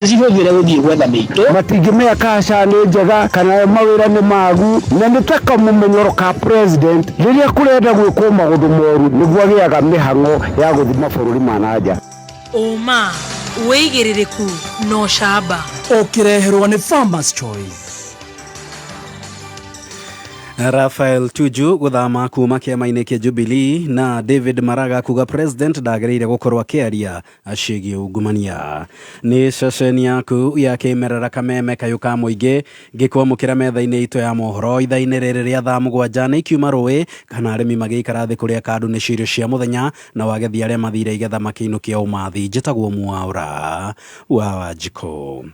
Cihũthĩre gũthiĩ gwetha mĩitũ. Matingĩmenya kaca nĩ njega kana mawĩra nĩ magu, na nĩ ta kamũmenyero ka president rĩrĩa kũrenda gwĩkwo maũndũ moru nĩguo agĩaga mĩhang'o ya gũthiĩ mabũrũri ma na nja. Ũma, wĩigĩrĩrĩku na ũcamba. Ũkĩreherwo nĩ Farmers Choice. Raphael Tuju gũthama kuma kĩama-inĩ kĩa Jubilee na David Maraga kuga president ndagĩrĩire gũkorwo akĩaria ciĩgiĩ ungumania. Nĩ ceceni yaku ya kĩmerera Kameme kayũ ka mũingĩ ngĩkwamũkĩra metha-inĩ itũ ya mohoro ithaa-inĩ rĩrĩ rĩa thaa 7 nĩ ikiuma rũĩ kana arĩmi magĩikara thĩ kũrĩa kandu nĩ cirio cia mũthenya na wagethi arĩa mathire igetha makĩinũkia ũmathi. Njĩtagwo Mwaũra wa Wanjikũ.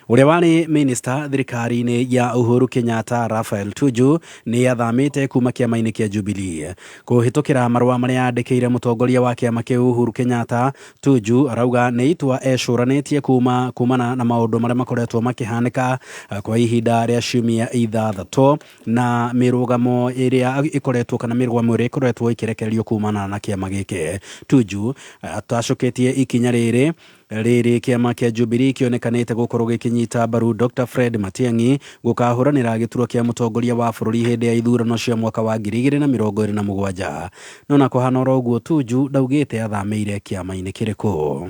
Ũrĩa warĩ minista thirikari-inĩ ya Uhuru Kenyatta Raphael Tuju nĩ athamĩte kuma kĩama-inĩ kĩa Jubilee. Kũhĩtũkĩra marũa marĩa andĩkĩire mũtongoria wa kĩama kĩu Uhuru Kenyatta, Tuju arauga nĩ itua ecũranĩtie kuma kumana na maũndũ marĩa makoretwo makĩhanĩka kwa ihinda rĩa ciumia 6 na mĩrũgamo ĩrĩa ĩkoretwo kana mĩrũgamo ĩrĩa ĩkoretwo ĩkĩrekererio kumana na kĩama gĩkĩ. Tuju atacũkĩtie ikinya rĩrĩ rĩrĩ kĩama kĩa Jubilee kĩonekanĩte gũkorwo gĩkĩnyita mbaru Dr Fred Matiang'i gũkahũranĩra gĩturwa kĩa mũtongoria wa bũrũri hĩndĩ ya ithurano cia mwaka wa 2027. No na kũhana oro ũguo Tuju ndaugĩte athamĩire kĩama-inĩ kĩrĩkũ.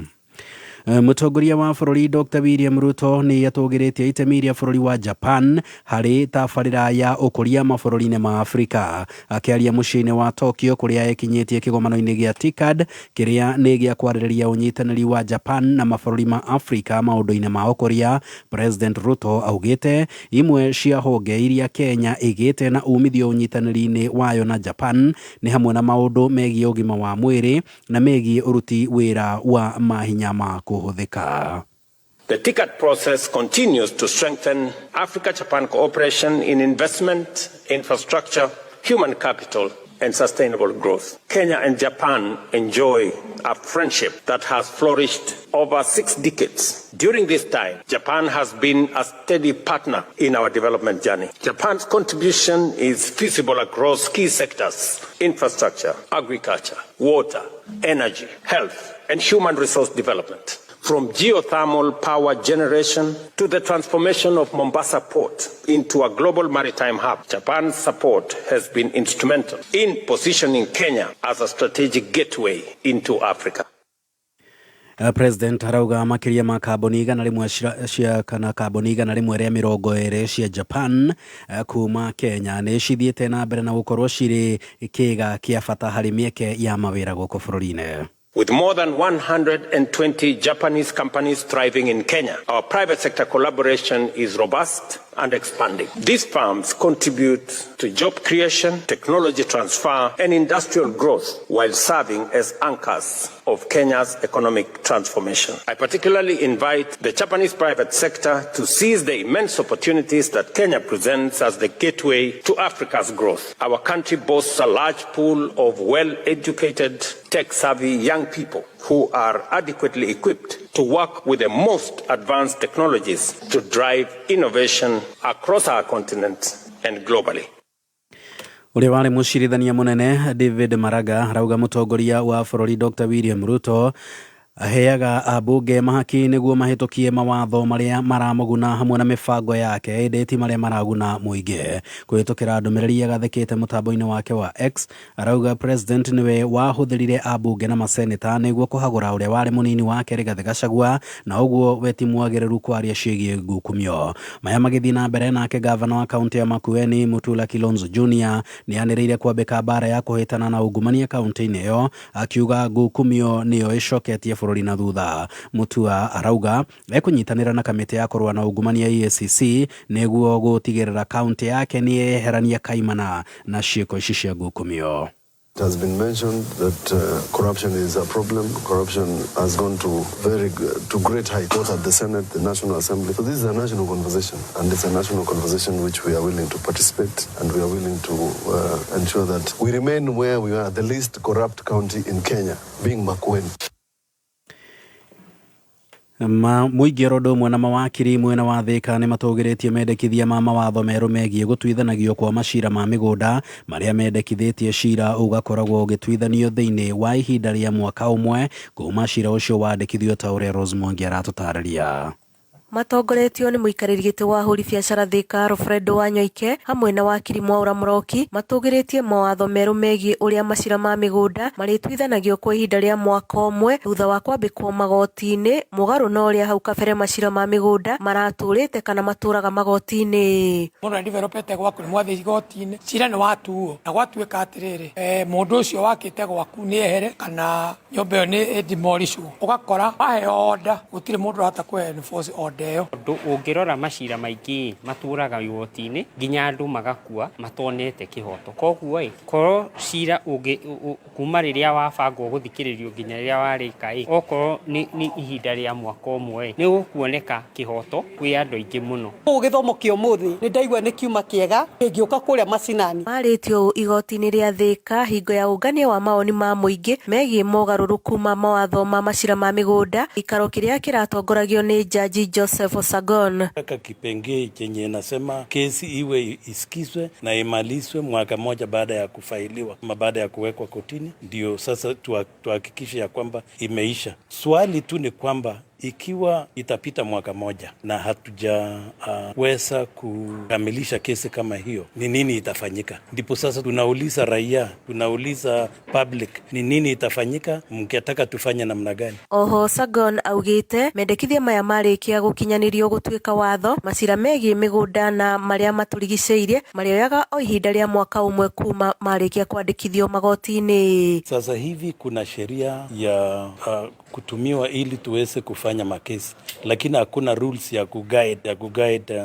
Mũtongoria wa bũrũri Dr William Ruto nĩ atũgĩrĩtie itemi rĩa bũrũri wa Japan harĩ tabarĩra ya ũkũria mabũrũri-inĩ ma Afrika. Akĩaria mũciĩ-inĩ wa Tokyo kũrĩa ekinyĩtie kĩgomano-inĩ gĩa TICAD kĩrĩa nĩ gĩa kwarĩrĩria ũnyitanĩri wa Japan na mabũrũri ma Afrika maũndũ-inĩ ma ũkũria, President Ruto augĩte imwe cia honge iria Kenya ĩgĩte na umithio ũnyitanĩri-inĩ wayo na Japan nĩ hamwe na maũndũ megiĩ ũgima wa mwĩrĩ na megiĩ ũruti wĩra wa mahinya ma kũhũthĩka. The TICAD process continues to strengthen Africa-Japan cooperation in investment, infrastructure, human capital, and sustainable growth. Kenya and Japan enjoy a friendship that has flourished over 6 decades. During this time, Japan has been a steady partner in our development journey. Japan's contribution is visible across key sectors: infrastructure, agriculture, water, energy, health, and human resource development. From geothermal power generation to the transformation of Mombasa Port into a global maritime hub, Japan's support has been instrumental in positioning Kenya as a strategic gateway into Africa. President arauga makĩria ma kambuni 100 cia kana kambuni 120 cia Japan kuma Kenya nĩ cithiĩte na mbere na gũkorwo cirĩ kĩĩga kĩa bata harĩ mĩeke ya mawĩra gũkũ bũrũri-inĩ. With more than 120 Japanese companies thriving in Kenya, our private sector collaboration is robust and expanding. These firms contribute to job creation, technology transfer, and industrial growth while serving as anchors of Kenya's economic transformation. I particularly invite the Japanese private sector to seize the immense opportunities that Kenya presents as the gateway to Africa's growth. Our country boasts a large pool of well-educated, tech-savvy young people who are adequately equipped to work with the most advanced technologies to drive innovation across our continent and globally. Ũrĩa warĩ mũcirithania mũnene David Maraga arauga mũtongoria wa bũrũri Dr William Ruto aheaga ambunge mahaki nĩguo mahĩtũkie mawatho marĩa maramũguna hamwe na mĩbango yake ĩndĩ ti marĩa maraguna mũingĩ. Kũhĩtũkĩra ndũmĩrĩri yagathĩkĩte mũtambo-inĩ wake wa X arauga president nĩwe wahũthĩrire ambunge na maseneta nĩguo kũhagũra ũrĩa warĩ mũnini wake Rigathĩ Gachagua na ũguo we ti mwagĩrĩru kwaria ciĩgiĩ ngukumio. Maya magĩthiĩ na mbere nake gavana wa kaunti ya Makueni Mutula Kilonzo Junior nĩ anĩrĩire kwambĩka mbara ya kũhĩtana na ungumania kaunti-inĩ ĩyo akiuga ngukumio nĩyo ĩcoketie bũrũri na thutha. Mutua arauga ekũnyitanĩra na kamĩtĩ ya kũrũa na ungumania EACC nĩguo gũtigĩrĩra kaunti yake nĩ yeherania kaimana na ciĩko ici cia ngukumio. It has been mentioned that corruption is a problem. Corruption has gone to great heights, both at the Senate, the National Assembly. So this is a national conversation, and it's a national conversation which we are willing to participate, and we are willing to ensure that we remain where we are, the least corrupt county in Kenya, being Makueni. Mũingĩ oro ũndũ ũmwe na mawakiri mwena wa Thika nĩ matũgĩrĩtie mendekithia ma mawatho merũ megiĩ gũtuithanagio kwa macira ma mĩgũnda marĩa mendekithĩtie cira ũgakoragwo ũgĩtuithanio thĩinĩ wa ihinda rĩa mwaka ũmwe kuma cira ũcio wandĩkithio ta ũrĩa Rose Mwangi aratũtarĩria. Matongoretio nĩ mũikarĩri gĩtĩ wa ahũri biacara Thika Alfred Wanyoike hamwe na wakiri Mwaura Mũroki matũgĩrĩtie mawatho merũ megiĩ ũrĩa macira ma mĩgũnda marĩtuithanagio kwa ihinda rĩa mwaka ũmwe thutha wa kwambĩkwo magoti-inĩ mũgarũ na ũrĩa hau kabere macira ma mĩgũnda maratũrĩte kana matũraga magoti-inĩ. Mũndũ nĩ developete gwaku nĩ mwathiĩ igoti-inĩ cira nĩ watuo na gwatuĩka atĩrĩrĩ mũndũ ũcio wakĩte gwaku nĩ ehere kana nyũmba ĩyo nĩ ĩdemolishwo ũgakora waheo order gũtirĩ mũndũ ũrahota kũ enforce order ĩyo. Ũndũ ũngĩrora macira maingĩ matũraga igoti-inĩ nginya andũ magakua matonete kĩhoto. Koguo ĩ korwo cira ũngĩ kuma rĩrĩa wabangwo gũthikĩrĩrio nginya rĩrĩa warĩka ĩ okorwo nĩ ihinda rĩa mwaka ũmwe ĩ nĩ gũkuoneka kĩhoto kwĩ andũ aingĩ mũno. Kũu gĩthomo kĩa ũmũthĩ nĩ ndaigua nĩ kiuma kĩega kĩngĩũka kũrĩa macinani. Marĩtio ũũ igoti-inĩ rĩa Thika hingo ya ũngania wa mawoni ma mũingĩ megiĩ mogarũrũku ma mawatho ma macira ma mĩgũnda gĩikaro kĩrĩa kĩratongoragio nĩ Jaji Joseph Osagon. Weka kipengee chenye nasema kesi iwe isikizwe na imalizwe mwaka moja baada ya kufailiwa ama baada ya kuwekwa kotini, ndio sasa tuhakikishe ya kwamba imeisha. Swali tu ni kwamba ikiwa itapita mwaka moja na hatujaweza kukamilisha kesi kama hiyo, ni nini itafanyika? Ndipo sasa tunauliza raia, tunauliza public, ni nini itafanyika, mkitaka tufanye namna gani? Oho Sagon augite mendekithia maya marĩkia gũkinyanĩrio gũtuĩka watho macira megiĩ mĩgũnda na marĩa matũrigicĩirie marĩoyaga o ihinda rĩa mwaka ũmwe kuma marĩkia kwandĩkithio magoti-inĩ. Sasa hivi kuna sheria ya kutumiwa ili tuweze kufanya makesi, lakini hakuna rules ya kuguide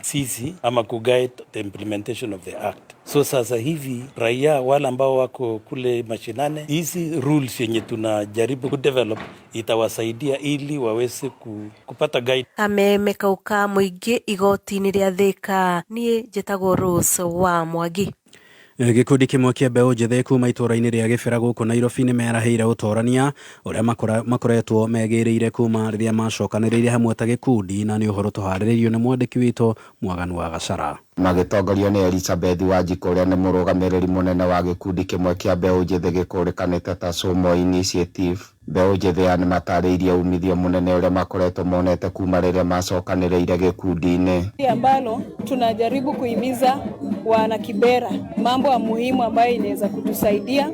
sisi ama kuguide the implementation of the act. So sasa hivi raia wale ambao wako kule mashinani, hizi rules yenye tunajaribu kudevelop itawasaidia ili waweze kupata guide. Kameme kau ka mũingĩ igoti-inĩ rĩa Thika. Niĩ njĩtagwo Rose wa Mwangi. Gĩkundi kĩmwe kĩa mbeũ njĩthĩ kuma itũũra-inĩ rĩa Gĩbĩra gũkũ Nairobi nĩ merahĩire ũtorania ũrĩa makoretwo megĩrĩire kuma rĩrĩa macokanĩrĩire hamwe ta gĩkundi, na nĩ ũhoro tũharĩrĩirio nĩ mwandĩki witũ Mwaganu wa Gacara. Magĩtongorio nĩ Elizabeth Wanjikũ ũrĩa nĩ mũrũgamĩrĩri mũnene wa gĩkundi kĩmwe kĩa mbeũ njĩthĩ gĩkũrĩkanĩte ta Sumo Initiative. Mbeũ njĩthĩ aya nĩmatarĩirie umithio mũnene ũrĩa makoretwo monete kuma rĩrĩa macokanĩrĩire gĩkundi-inĩ. Ambalo tunajaribu kuhimiza wana Kibera mambo ya muhimu ambayo inaweza kutusaidia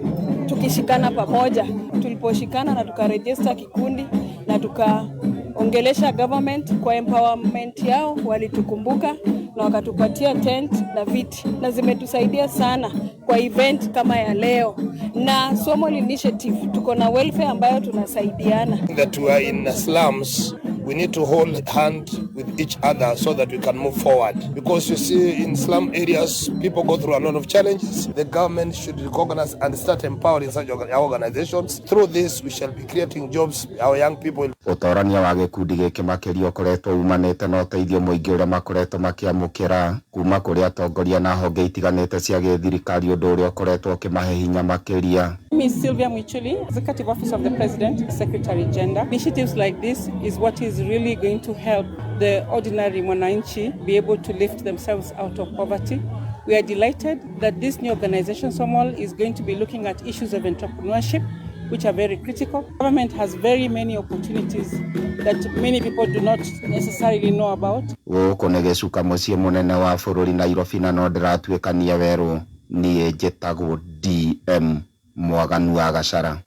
tukishikana pamoja. Tuliposhikana na tukarejista kikundi na tukaongelesha government kwa empowerment yao, walitukumbuka na wakatupatia tent na viti, na zimetusaidia sana kwa event kama ya leo. Na Somol Initiative tuko na welfare ambayo tunasaidiana. That we are in slums, we need to hold hand with each other so that we can move forward. Because you see, in slum areas, people go through a lot of challenges. The government should recognize and start empowering such organizations. Through this, we shall be creating jobs, our young people. Ũtorania wa gĩkundi gĩkĩ makĩria ũkoretwo umanĩte na ũteithio mũingĩ ũrĩa makoretwo makĩamũkĩra kuma kũrĩ atongoria na honge itiganĩte cia gĩthirikari, ũndũ ũrĩa ũkoretwo ũkĩmahe hinya makĩria. Ms. Sylvia Mwichuli, Executive Office of the President, Secretary Gender. Initiatives like this is what is really going to help the ordinary mwananchi be able to lift themselves out of poverty. We are delighted that this new organization, Somol, is going to be looking at issues of entrepreneurship, which are very critical. Government has very many opportunities that many people do not necessarily know about. Gũkũ nĩ gĩcuka mũciĩ mũnene wa bũrũri Nairobi, na no ndĩratuĩkania werũ. Niĩ njĩtagwo DM Mwaganu wa Gacara.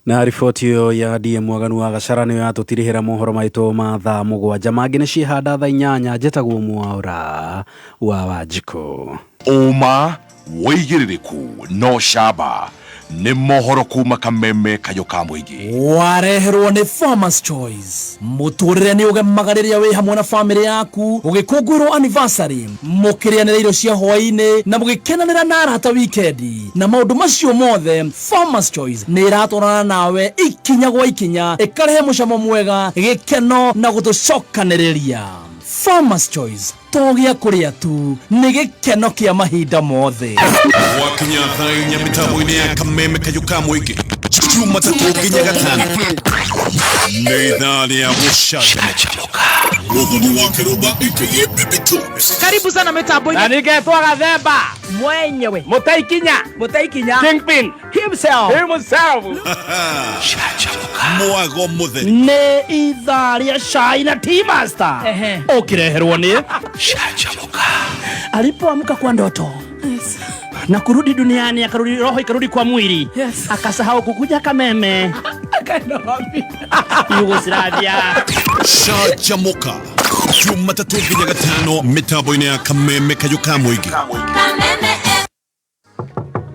Na riboti ĩyo ya DM Mwaganu wa Gacara nĩyo yatũtirihĩra mohoro maitũ ma thaa 7 mangĩ nĩ ciĩhanda thaa 8. Njĩtagwo Mwaura wa Wanjikũ. Ũma wĩigĩrĩrĩku no camba nĩ mohoro kuma Kameme kayo ka mũingĩ. Wareherwo nĩ Farmers Choice. Mũtũrĩre nĩ ũgemaga rĩrĩa wĩ hamwe na famĩlĩ yaku gũgĩkũngũĩrwo anniversary, mũkĩrĩanĩra irio cia hwaĩ-inĩ na mũgĩkenanĩra na arata wikendi. Na maũndũ macio mothe Farmers Choice nĩ ĩratwarana nawe ikinya gwa ikinya, ĩkarehe mũcamo mwega, gĩkeno na gũtũcokanĩrĩria. Farmers Choice to gĩa kũrĩa tu, nĩ gĩkeno kĩa mahinda mothe. Gwakinya thaa 4 mĩtambo-inĩ ya Kameme kayo ka mũingĩ Jumatatũ nginya Gatano nĩ ithaa rĩa gũcanjamũka. Muthoni wa Kiruba aka Baby Tools. Karibu sana mitambo-inĩ. Na ningetwo Gathemba mwenyewe Mutaikinya Mutaikinya Kingpin himself himself. Mwago mutheri. Nĩ ithaa rĩa cai na tea master ũkĩreherwo nĩ alipoamka kwa ndoto na kurudi duniani, akarudi roho ikarudi kwa mwili, akasahau kukuja Kameme. Akaenda wapi? Yugoslavia. Canjamuka Jumatatũ nginya gatano mĩtambo-inĩ ya Kameme kayũ ka mũingĩ.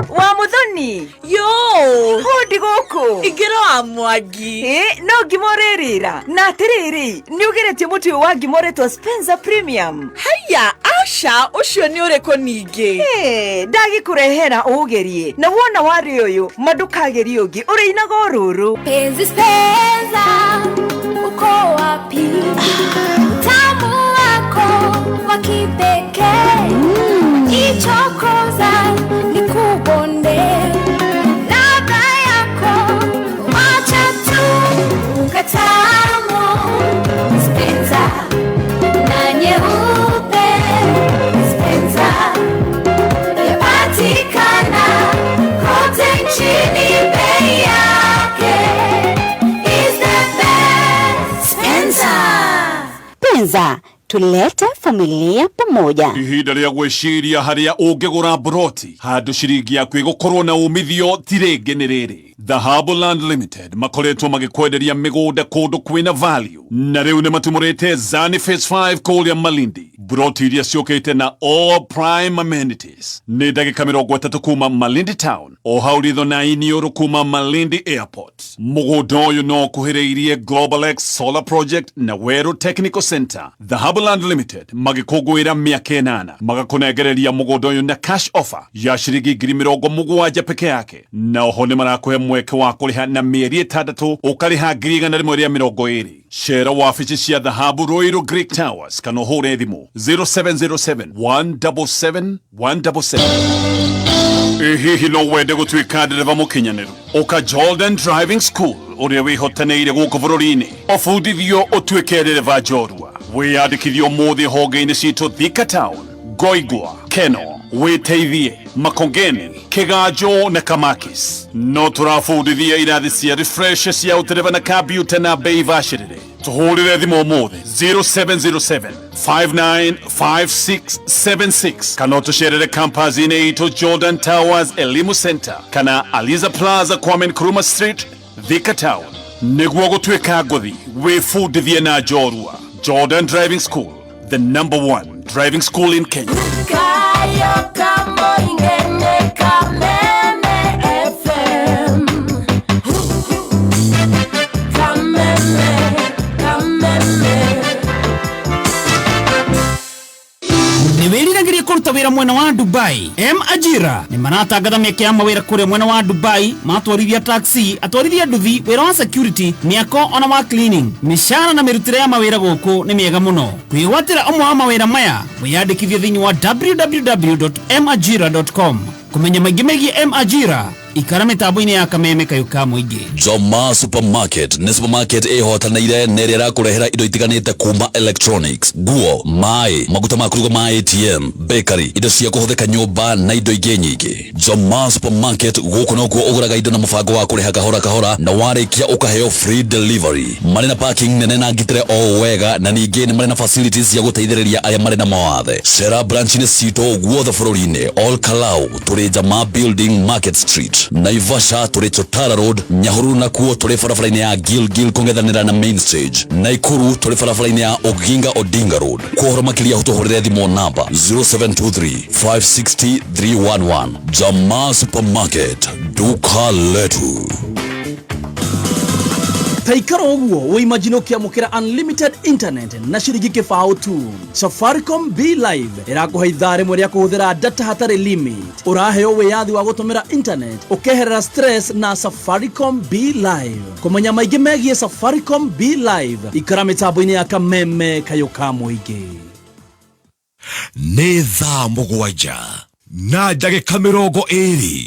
Wa Muthoni. Yo. Hundi guku. Ingĩra wa Mwangi. Ĩ, no ngima ũrĩrĩra. Na atĩrĩrĩ, nĩ ũgeretie mũtu ũyũ wa ngima ũretwo Spencer Premium? Haiya, aca, ũcio nĩ ũrĩkũ ningĩ? Ĩ, ndagĩkũrehera ũũgerie. Na wona warĩ ũyũ, ma ndũkagerie ũngĩ, ũrĩinaga o rũrũ. Penzi Spencer, uko wapi? Utamu wako wa kipekee ichokoza nikubonde, ladha yako wacha tu ukatamu. Spencer na nyeupe, Spencer yapatikana kote nchini, bei yake is the best. Spencer. Penza, tulete familia pamoja. Ihinda rĩa gwĩciria harĩa ũngĩgũra mburoti handũ ciringi yaku ĩgũkorwo na umithio ti rĩngĩ nĩ rĩrĩ. Dhahabu Land Limited makoretwo magĩkwenderia mĩgũnda kũndũ kwĩna value, na rĩu nĩ matumũrĩte Zani Phase 5 kũrĩa Malindi, mburoti iria ciũkĩte na all prime amenities. Nĩ ndagĩka 30 kuma Malindi town, o hau ritho na iniũrũ kuma Malindi Airport. Mũgũnda ũyũ no ũkuhĩrĩirie Global X Solar Project na Weru Technical Center. Dhahabu Land Limited magĩkũngũĩra mĩaka 8, magakũnengereria mũgũnda ũyũ na cash offer ya ciringi 70,000 peke yake, na oho nĩ marakũhe mweke wa kũrĩha na mĩeri 6, ũkarĩha 120,000. Cera wabici cia Dhahabu Ruiru Greek Towers kana ũhũre thimũ 0707 177 177. Ĩ hihi no wende gũtuĩka ndereba mũkinyanĩru? Ũka Jordan Driving School ũrĩa wĩhotanĩire gũkũ bũrũri-inĩ, ũbundithio ũtuĩke ndereba njorua. Wĩyandĩkithio ũmũthĩ honge-inĩ citũ Thika Town, Goigwa, Keno, Wĩteithie, Makongeni, Kĩganjo na Kamakis. No tũrabundithia irathi cia refresh cia ũtereba na kambiuta na bei bacĩrĩre. Tũhũrĩre thimũ ũmũthĩ 0707 595676 kana ũtũcerere campus-inĩ itũ Jordan Towers Elimu Center kana Aliza Plaza, Kwame Nkrumah Street, Thika Town. Nĩguo gũtuĩka ngũthi, wĩbundithie na njorua. Jordan Driving School, the number one driving school in Kenya. Kayo kamoingene Kameme FM. Kameme, Kameme. Nĩ wĩriragĩria kũruta wĩra mwena wa Dubai? M Ajira nĩ maratangatha mĩeke ya mawĩra kũrĩa mwena wa Dubai, matwarithia taxi, atwarithia nduthi, wĩra wa security, mĩako ona wa cleaning. Mĩcara na mĩrutĩre ya mawĩra gũkũ nĩ mĩega mũno. Kwĩgwatĩra ũmwe wa mawĩra maya, wĩyandĩkithie thĩinĩ wa www.majira.com. Kũmenya maingĩ megiĩ M Ajira, ikara mĩtambo-inĩ ya Kameme kayũ ka mũingĩ. Joma Supermarket nĩ supermarket ĩhotanĩire na ĩrĩa ĩrakũrehera indo itiganĩte kuma electronics, nguo, maĩ, maguta ma kũruga ma ATM, bakery, indo cia kũhũthĩka nyũmba na indo ingĩ nyingĩ. Joma Supermarket gũkũ nokuo ũgũraga indo na mũbango wa kũrĩha kahora kahora, na warĩkia ũkaheo free delivery. Marĩ na parking nene na ngitĩre o wega, na ningĩ nĩ marĩ na facilities cia gũteithĩrĩria arĩa marĩ na mawathe. Cera branch-inĩ citũ guothe bũrũri-inĩ: All Kalau tũrĩ Jama Building, Market Street; Naivasha tũrĩ Chotara Road; Nyahururu nakuo tũrĩ barabara-inĩ ya Gilgil kũng'ethanĩra na Main Stage; Naikuru tũrĩ barabara-inĩ ya Oginga Odinga Road. Kwa ũhoro makĩria tũhũrĩre thimũ namba 0723 560 311. Jamaa Supermarket, duka letu. Taikara ũguo wĩimagine ũkĩamũkĩra unlimited internet na ciringi 0 tu. Safaricom Be Live ĩrakũhe ithaa rĩmwe rĩa kũhũthĩra data hatarĩ limit. Ũraheo wĩyathi wa gũtũmĩra internet ũkeherera stress na Safaricom Be Live. Kũmenya maingĩ megiĩ Safaricom Be Live, ikara mĩtambo-inĩ ya Kameme kayũ ka mũingĩ. Nĩ thaa 7:20.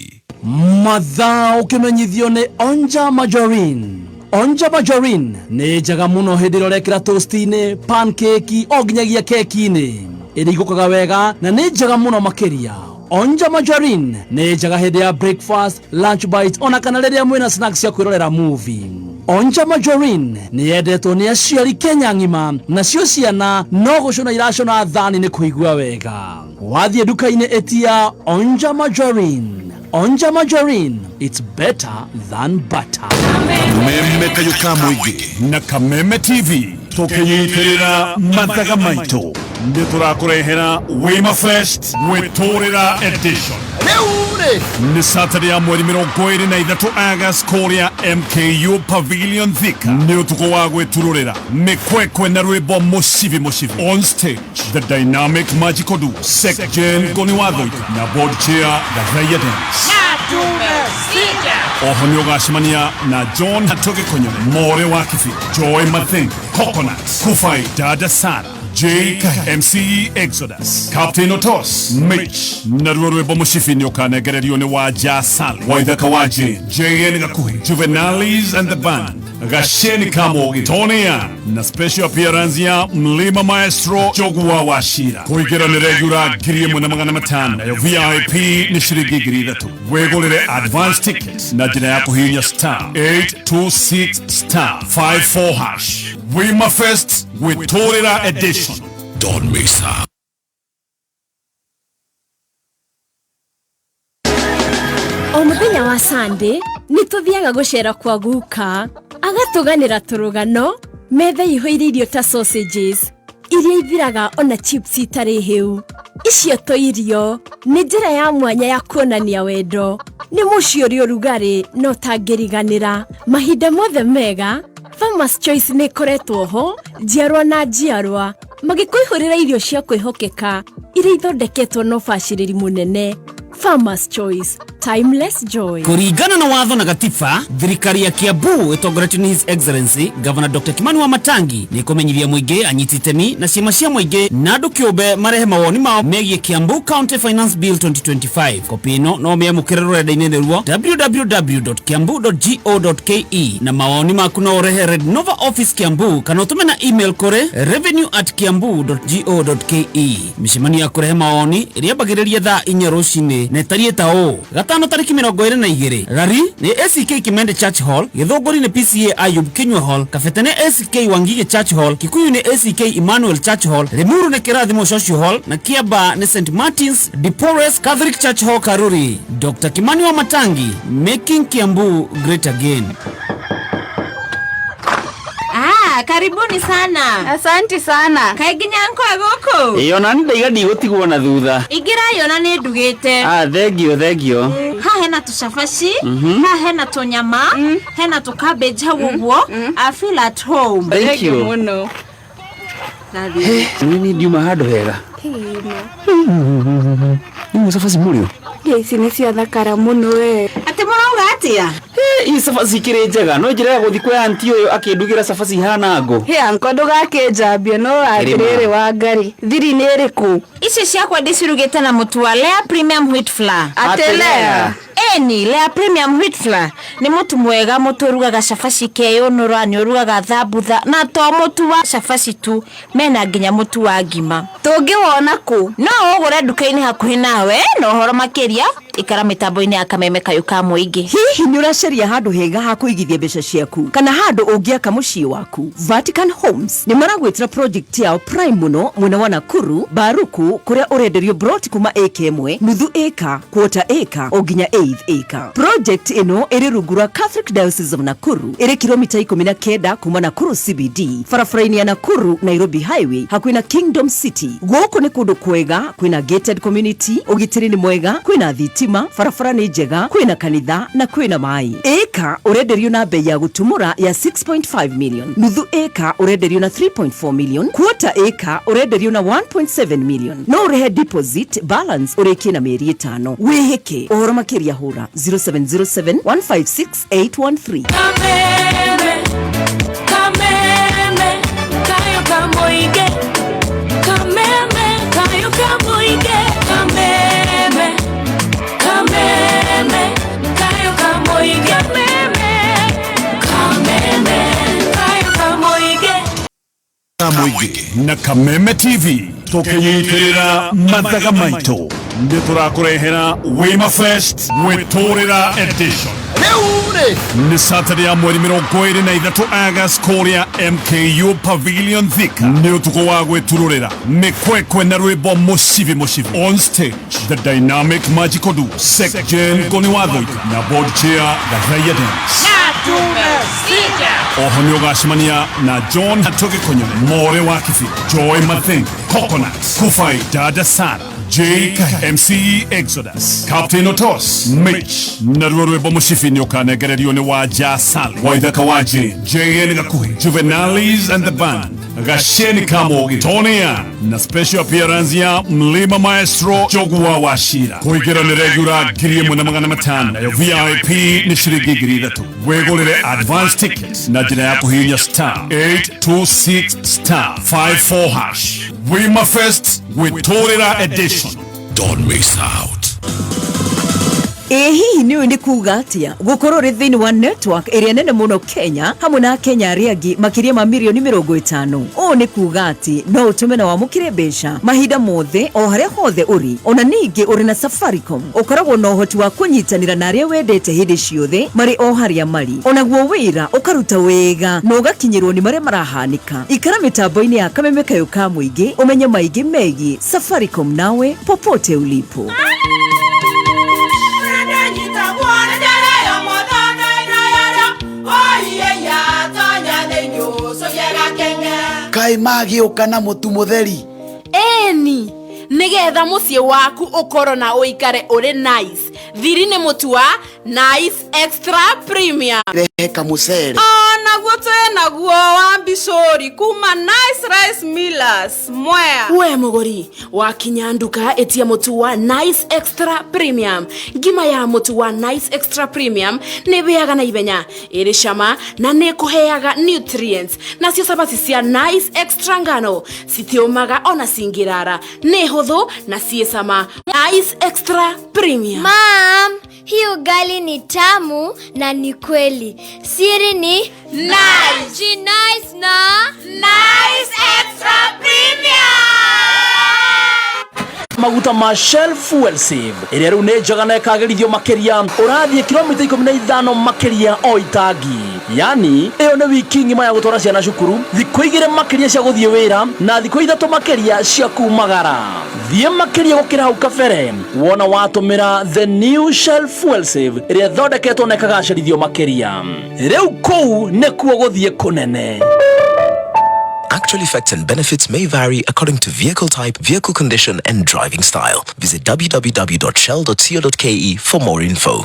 Mathaa ũkĩmenyithio nĩ Onja Majorin. Onja margarine nĩ njega mũno hĩndĩ ĩrĩa ũrekĩra toast-inĩ, pancake o nginyagia keki-inĩ. Ĩrigũkaga wega na nĩ njega mũno makĩria. Onja margarine nĩ njega hĩndĩ ya breakfast, lunch bite ona kana rĩrĩa mwĩna snacks cia kwĩrorera movie. Onja margarine nĩ yendetwo nĩ aciari Kenya ng'ima, nacio ciana no gũcũna iracũna thani nĩ kũigua wega. Wathiĩ nduka-inĩ ĩtia Onja margarine. Onja margarine, it's better than butter. Kameme kayũ ka mũingĩ na Kameme TV tũkĩnyitĩrĩra mathaga maitũ nĩ tũrakũrehera Wima Fest gwĩtũrĩra edition. Rĩu-rĩ, Nĩ Saturday ya mweri 23 August kũrĩa MKU Pavilion Thika. Nĩ ũtukũ wa gwĩturũrĩra mĩkwekwe na rwĩmbo mũcibi mũcibi. On stage, the dynamic magical duo Sek Jen Ngoni wa Thũita na board chair Gathaiya Dennis. Oho nĩ ũgacemania na John Hatoge Konyore, More wa Kibira, Joy Matheng, Coconut, Kufai, Dada Sara, J Kahi, MC Exodus, Captain Otos, Mitch, naruo rwĩmbo mũcibi nĩ ũkanengererio nĩ Wanja Sali, Waithaka wa Jane, JN Gakuhi, Juvenalis and the Band, Gasheni Kamogi, Tony Young, na special appearance ya Mlima Maestro Jogua Wachira. Kũingĩra nĩ regular 1500, nayo VIP nĩ ciringi 3000. Wĩgũrĩre advance tickets na njĩra ya kũhihinya star 826 star 54 hash. Wima Fest gwĩtũrĩra edition. Don't miss out. O muthenya wa Sunday nĩ tũthiaga gũcera kwa guka, agatũganĩra tũrũgano, metha ĩihũire irio ta sausages iria ithiraga ona chips itarĩ hĩu. Icio to irio, nĩ njĩra ya mwanya ya kuonania wendo. Nĩ mũciĩ ũrĩ ũrugarĩ na ũtangĩriganĩra. Mahinda mothe mega, Farmers Choice nĩ ĩkoretwo ho njiarwa na njiarwa, magĩkũihũrĩra irio cia kwĩhokeka iria ithondeketwo na ũbacĩrĩri mũnene. Farmers Choice, timeless joy. Kũringana na watho na gatiba, thirikari ya Kiambu ĩtongoretio nĩ His Excellency Governor Dr. Kimani Wamatangi nĩ ĩkũmenyithia mũingĩ, anyiti itemi na ciama cia mũingĩ na andũ kĩũmbe marehe mawoni mao megiĩ Kiambu County Finance Bill 2025. Kopi ĩno no mĩamũkĩre rũrenda-inĩ rũo www.kiambu.go.ke na mawoni maku no ũrehe Red Nova Office Kiambu kana ũtũme na email kũrĩ revenue@kiambu.go.ke. Mĩcemanio ya kũrehe mawoni ĩrĩambagĩrĩria thaa 4 rũcinĩ na ĩtariĩ ta ũũ: gatano tarĩki 22 Rari nĩ ACK Kimende Church Hall, Gĩthũngũri nĩ PCA Ayub Kinyua Hall, Kabete nĩ ACK Wangige Church Hall, Kikuyu nĩ ACK Emmanuel Church Hall, Limuru nĩ Kĩrathimo Social Hall na Kiambaa nĩ St Martins de Porres Catholic Church Hall Karuri. Dr. Kimani Wamatangi, making Kiambu great again. Ah, karibuni sana. Asante sana. Kaĩ nginya nkwa gũkũ? Ĩĩ ona nĩ ndaiga ndigũtigwo na thutha. Ingĩra yona nĩ ndugĩte. Ah, thengio thengio. Ha hena tũcabaci, ha hena tũnyama, hena tũ cabbage hau ũguo. I feel at home. Thank you. Mũno. Nĩ ndiuma handũ hega. Nĩ cabaci mũrĩo. Ici nĩ ciathakara mũno we. Atĩ mũrauga atĩa? Ii cabaci ikĩrĩ njega no njĩra ya gũthiĩ kwa anti ũyũ akĩndugĩra cabaci ihana ngũ. Hĩ anko ndũgakĩnjambie no atĩrĩrĩ Wangari, thiri nĩ ĩrĩkũ? Ici ciakwa ndĩcirugĩte na mũtu wa Lea Premium Wheat Flour. Atĩ Lea? Ĩni, Lea Premium Wheat Flour nĩ mũtu mwega, mũtu ũrugaga cabaci keyũnũra, nĩ ũrugaga thambutha, na to mũtu wa cabaci tu, mena nginya mũtu wa ngima. Tũngĩwona kũ? No ũgũre nduka-inĩ hakuhĩ nawe, na ũhoro makĩria ikara mĩtambo-inĩ ya Kameme kayũ ka mũingĩ. Hihi nĩ ũracaria handũ hega ha kũigithia mbeca ciaku kana handũ ũngĩaka mũciĩ waku? Vatican Homes nĩ maragwĩtĩra project yao prime mũno mwena wa Nakuru Baruku, kũrĩa ũrenderio broti kuma ĩka 1, nuthu ĩka, quarter ĩka o nginya eighth ĩka. Project ĩno ĩrĩ rungu rwa Catholic Diocese of Nakuru, ĩrĩ kilomita 19 kuma Nakuru CBD, barabara-inĩ ya Nakuru Nairobi Highway, hakuhĩ na Kingdom City. Gũkũ nĩ kũndũ kwega, kwĩna gated community, ũgitĩri nĩ mwega, kwĩna thitima, barabara nĩ njega, kwĩna kanitha na kwĩna maĩ. Ĩka ũrenderio na bei ya gũtumũra ya 6.5 million, nuthu ĩka ũrenderio na 3.4 million, quarter ĩka ũrenderio na 1.7 million. No ũrĩhe deposit balance ũrĩkie na mĩeri 5. Wĩhĩke ũhoro makĩria hũra 0707 156 813. Kameme, kameme, kayo kamoige. Kameme, kayo kamoige. Kameme, kameme, kayo kamoige. Kameme, kameme. Mũingĩ na Kameme TV tũkĩnyitĩrĩra mathaga maitũ nĩ tũrakũrehera Wima Fest gwĩtũrĩra edition. Rĩu rĩ Nĩ Saturday ya mweri 23 August kũrĩa MKU Pavilion Thika. Nĩ ũtukũ wa gwĩturũrĩra mĩkwekwe na rwĩmbo mũcibi mũcibi. On stage, the dynamic magical duo Sek Jane Ngoni wa Thũika na board chair Gathaiya Dennis. Oho nĩ ũgacemania na John Hatoge Konyone, More wa Kibira, Joy Mathenge, Coconuts, Kufai Dada Sara, J Kahi, MC Exodus, Captain Otos, Mitch, naruo rwĩmbo mũcibi nĩ ũkanengererio nĩ Wanja Sali, Waithaka wa Jane, JN Gakuhi, Juvenalis and the Band, Gasheni Kamogi, Tony Ann, na special appearance ya Mlima Maestro Jogua wa Shira. Kũingĩra nĩ regular 1,500, nayo VIP nĩ ciringi 3,000. Wĩgũrĩre advance tickets na njĩra ya kũhihinya star 826 star 54 hash. Wima Fest gwĩtũrĩra edition. Don't miss out. Ĩ hihi nĩ ũĩ nĩ kuga atĩa gũkorwo ũrĩ thĩinĩ wa network ĩrĩa nene mũno Kenya hamwe na Akenya arĩa angĩ makĩria ma mirioni 50? Ũũ nĩ kuga atĩ no ũtũme na wamũkĩre mbeca mahinda mothe o harĩa hothe ũrĩ. Ona ningĩ ũrĩ na Safaricom ũkoragwo na ũhoti wa kũnyitanĩra na arĩa wendete hĩndĩ ciothe marĩ o harĩa marĩ. Onaguo wĩra ũkaruta wega na ũgakinyĩrwo nĩ marĩa marahanĩka. Ikara mĩtambo-inĩ ya Kameme Kayũ ka Mũingĩ ũmenye maingĩ megiĩ Safaricom nawe popote ulipo. Kaĩ magĩũka na mũtu mũtheri? Ĩni, nĩgetha mũciĩ waku ũkorwo na ũikare ũrĩ nice. Thiri nĩ mũtu wa Nice Extra Premium. Rehe kamũcere. Onaguo twĩ naguo wa mbicũri kuma Nice Rice Millers Mwea. We mũgũri wakinya nduka ĩtia mũtu wa Nice Extra Premium. Ngima ya mũtu wa Nice Extra Premium nĩ ĩhĩaga na ihenya, ĩrĩ cama na nĩ ĩkũheaga nutrients. Nacio cabaci cia Nice Extra ngano citiũmaga ona cingĩrara, nĩ hũthũ na ciĩ cama. Nice Extra Premium. Mom, hii ugali ni tamu na ni kweli. Siri ni Nice. Nice na Nice Extra Premium. Maguta ma Shell Fuel Save ĩrĩa rĩu nĩ njega na ĩkagĩrithio makĩria, ũrathiĩ kilomita 15 makĩria o itangi. Yani ĩyo nĩ wiki ng'ima ya gũtwara ciana cukuru, thikũ 2 makĩria cia gũthiĩ wĩra na thikũ 3 makĩria cia kumagara. Thiĩ makĩria gũkĩra hau kabere wona watũmĩra the new Shell Fuel Save ĩrĩa ĩthondeketwo na ĩkagacĩrithio makĩria. Rĩu kũu nĩkuo gũthiĩ kũnene. Actual effects and benefits may vary according to vehicle type, vehicle condition, and driving style. Visit www.shell.co.ke for more info.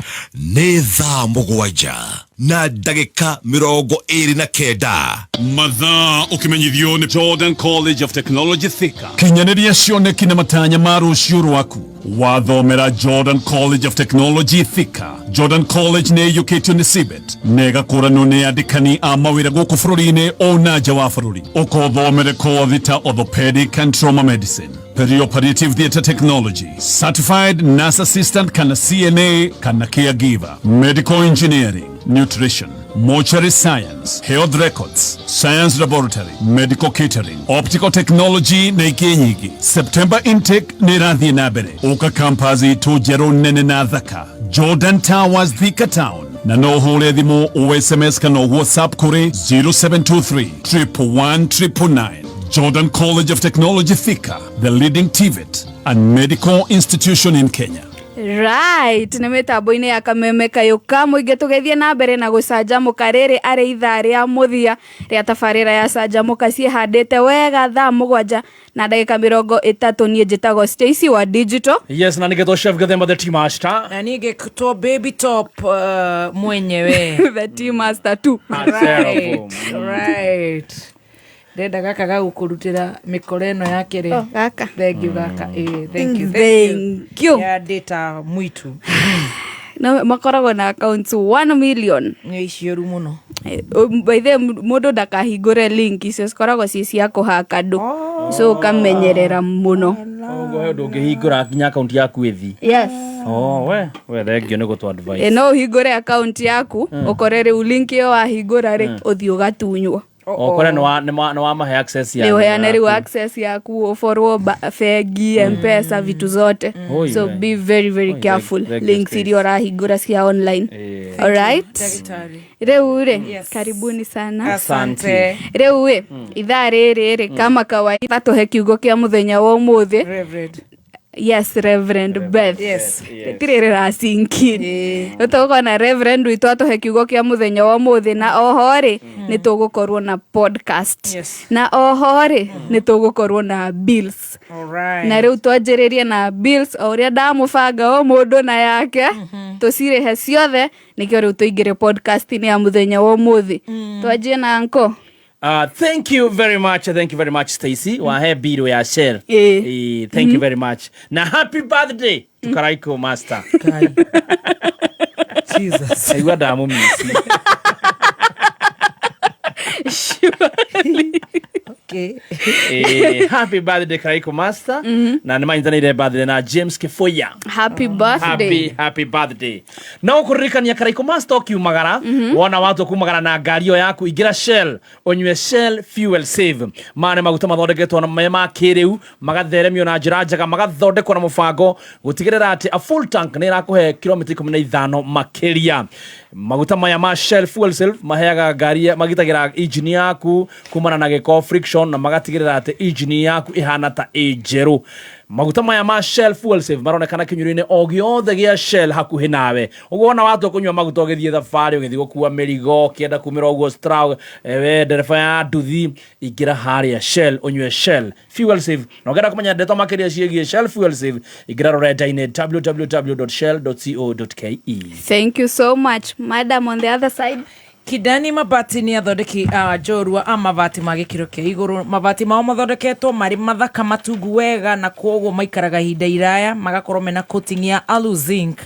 Nĩ thaa 7 na ndagĩka 29. Mathaa ũkĩmenyithio nĩ Jordan College of Technology Thika. Kinyanĩria cioneki na matanya ma rũciũ rwaku wathomera Jordan College of Technology Thika. Jordan College nĩ ĩiyũkĩtio nĩ CBET na ĩgakũranwo nĩ andĩkani a mawĩra gũkũ bũrũri-inĩ ona nja wa bũrũri. Ũkothomere kothi ta orthopedic and trauma medicine, perioperative theatre technology, certified nurse assistant kana CNA kana caregiver, medical engineering, nutrition, mortuary science, health records, science laboratory, medical catering, optical technology na ingĩ nyingĩ. September intake nĩ ĩrathiĩ na mbere. Ũka campus itũ njerũ nene na thaka, Jordan Towers, Thika Town. Na no ũhũre thimũ o SMS kana WhatsApp kũrĩ 0723 111 999. Jordan College of Technology Thika, the leading TVET and medical institution in Kenya. Right, nĩ mĩtambo-inĩ ya Kameme Kayũ ka Mũingĩ tũgĩthiĩ na mbere na gũcanjamũka. Rĩrĩ arĩ ithaa rĩa mũthia rĩa tabarĩra ya canjamũka ciĩhandĩte wega thaa 7 na ndagĩka 30. Niĩ njĩtagwo Stacy wa Digital. Yes, na nĩgetwo Chef Gathemba the Tea Master. Na nigetwo Baby Top mwenyewe. The Tea Master tu. Right, right. Ndenda gaka ga gũkũrutĩra mĩkora ĩno ya kĩrĩ. Oh, gaka. Thank you gaka. Thank you. Thank you. Ya data mwitu. Na makoragwo na accounts 1 million. Nĩ icioru mũno. By the way, mũndũ ndakahingũre link icio cikoragwo ci cia kũhaka andũ. So ũkamenyerera mũno. Ũguo he ũndũ ũngĩhingũra nginya account yaku ĩthi. Yes. Oh, we thank you nĩ gũtũ advice. No ũhingũre account yaku ũkore rĩu link ĩyo wahingũra rĩ, ũthiĩ ũgatunywo. Okore nĩ wamahe access ya nä å heane yaku. rä u access yaku ũborwo bengi, Mpesa, vitu zote. Oi, So we. be very very Oi, careful very links iria ũrahingũra cia online. Eh. Alright, Daktari. rĩu rĩ, karibuni sana. Asante. Rĩu ĩ, ithaa rĩrĩ rĩ, kama kawaida tũhe kiugo kĩa mũthenya wa ũmũthĩ. Reverend. Yes, Reverend Beth. Yes. Rĩtirĩ rĩracinki tũgũkorwo na Reverend witũ atũhe kiugo kĩa mũthenya wa ũmũthĩ, na oho rĩ, nĩ tũgũkorwo na podcast. Yes. Na oho rĩ, nĩ tũgũkorwo na bills. Alright. Na rĩu twanjĩrĩrie na bills o ũrĩa ndamũbanga o mũndũ na yake, tũcirĩhe ciothe nĩkĩo rĩu tũingĩre podcast-inĩ ya mũthenya wa ũmũthĩ. Twanjie na nko. Thank you very much, thank you very much, Stacy. Wahe biro ya Shell. Eh. Thank you very much. Na happy birthday to Karaiko Master. Jesus. Aigua ndamũmiss. Okay. Happy birthday Karaiko Master. Na nĩ manyitanĩire birthday na James Kifuya. Happy birthday. Happy, happy birthday. No kũririkania Karaiko Master ũkiumagara, wona watua kumagara na ngari ĩyo yaku, ingĩra Shell ũnyue Shell Fuel Save. Maya nĩ maguta mathondeketwo na me ma kĩrĩu, magatheremio na njĩra njega, magathondekwo na mũbango gũtigĩrĩra atĩ a full tank nĩ ĩrakũhe kilomita 15 makĩria. Maguta maya ma Shell Fuel Save maheaga ngari, magitagĩra engine yaku kumana na gĩko, friction, na magatigĩrĩra atĩ engine yaku ĩhana ta ĩ njerũ. Maguta maya ma Shell Fuel Save maronekana kinyũrũ-inĩ o gĩothe gĩa Shell hakuhĩ nawe. Ũguo wona watua kũnyua maguta ũgĩthiĩ thabarĩ, ũgĩthiĩ gũkua mĩrigo, ũkĩenda kumĩra ũguo straw, we ndereba ya nduthi, ingĩra harĩa Shell ũnyue Shell Fuel Save. Na ũngĩenda kũmenya ndeto makĩria ciĩgiĩ Shell Fuel Save, ingĩra rũrenda-inĩ www.shell.co.ke. Thank you so much, madam on the other side. Kidani Mabati nĩ athondeki njorua a mabati ma gĩkĩro kĩa igũrũ. Mabati mao mathondeketwo marĩ mathaka, matungu wega, na kwoguo maikaraga ihinda iraya, magakorwo mena coating ya alu zinc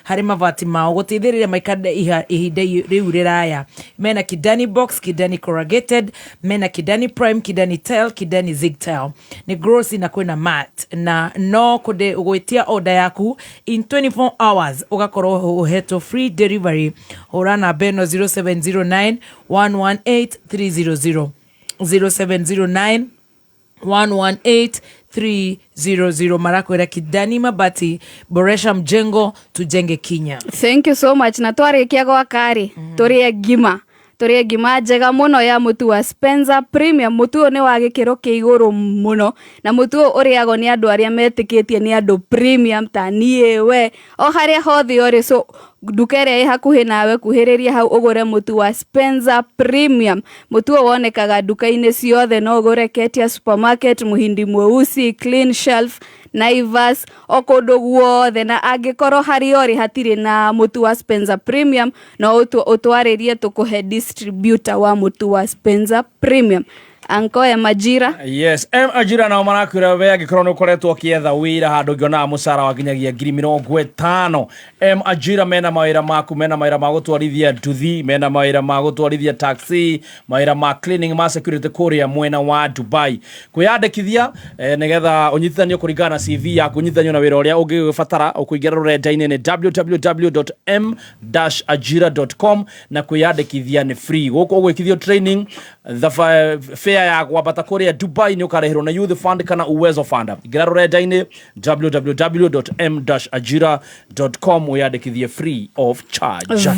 harĩ mabati mao gũteithĩrĩria maikare ihinda rĩu rĩraya. Mena Kidani box, Kidani corrugated, mena Kidani prime, Kidani tile, Kidani zig tile, nĩ glossy na kwĩna mat, na no kũndĩ gwĩtia order yaku in 24 hours ũgakorwo ũhetwo free delivery. Hũra namba ĩno 0709 118 300, 0709 118 300. Marakwĩra Kidani Mabati, boresha mjengo, tujenge Kenya. Thank you so much. Na twarĩkia gwaka rĩ, tũrĩe ngima njega mũno ya mũtu wa Spencer Premium. Mũtu ũyũ nĩ wa gĩkĩro kĩa igũrũ mũno, na mũtu ũyũ ũrĩagwo nĩ andũ arĩa metĩkĩtie nĩ andũ premium ta niĩ, we, o harĩa hothe ũrĩ. So nduka ĩrĩa ĩ hakuhĩ nawe, kuhĩrĩria hau ũgũre mũtu wa Spencer Premium. Mũtu ũyũ wonekaga nduka-inĩ ciothe, no ũgũre Ketia Supermarket, Muhindi Mweusi, Clean Shelf, Naivas, o kũndũ guothe. Na angĩkorwo harĩa ũrĩ hatirĩ na mũtu wa Spencer Premium, no ũtwarĩrie tũkũhe distributor wa mũtu wa Spencer Premium. Ankoe Majira. Yes, M Ajira nao marakwĩra we angĩkorwo nĩ ũkoretwo ũkĩetha wĩra handũ ũngĩonaga mũcara wa nginyagia 50,000, M Ajira mena mawĩra maku, mena mawĩra ma gũtwarithia nduthi, mena mawĩra ma gũtwarithia taxi, mawĩra ma cleaning, ma security kũrĩa mwena wa Dubai. Kwĩyandĩkithia nĩgetha ũnyitithanio kũringana na CV yaku, ũnyitithanio na wĩra ũrĩa ũngĩbatara, ũkũingĩra rũrenda-inĩ nĩ www.m-ajira.com, na kwĩyandĩkithia nĩ free. Gũkũ ũgwĩkithio training, fare ya kwambata kũrĩa Dubai nĩ ũkarĩhĩrwo na Youth Fund kana Uwezo Fund. Ingĩra rũrenda-inĩ www.m-ajira.com wĩyandĩkithie free of charge.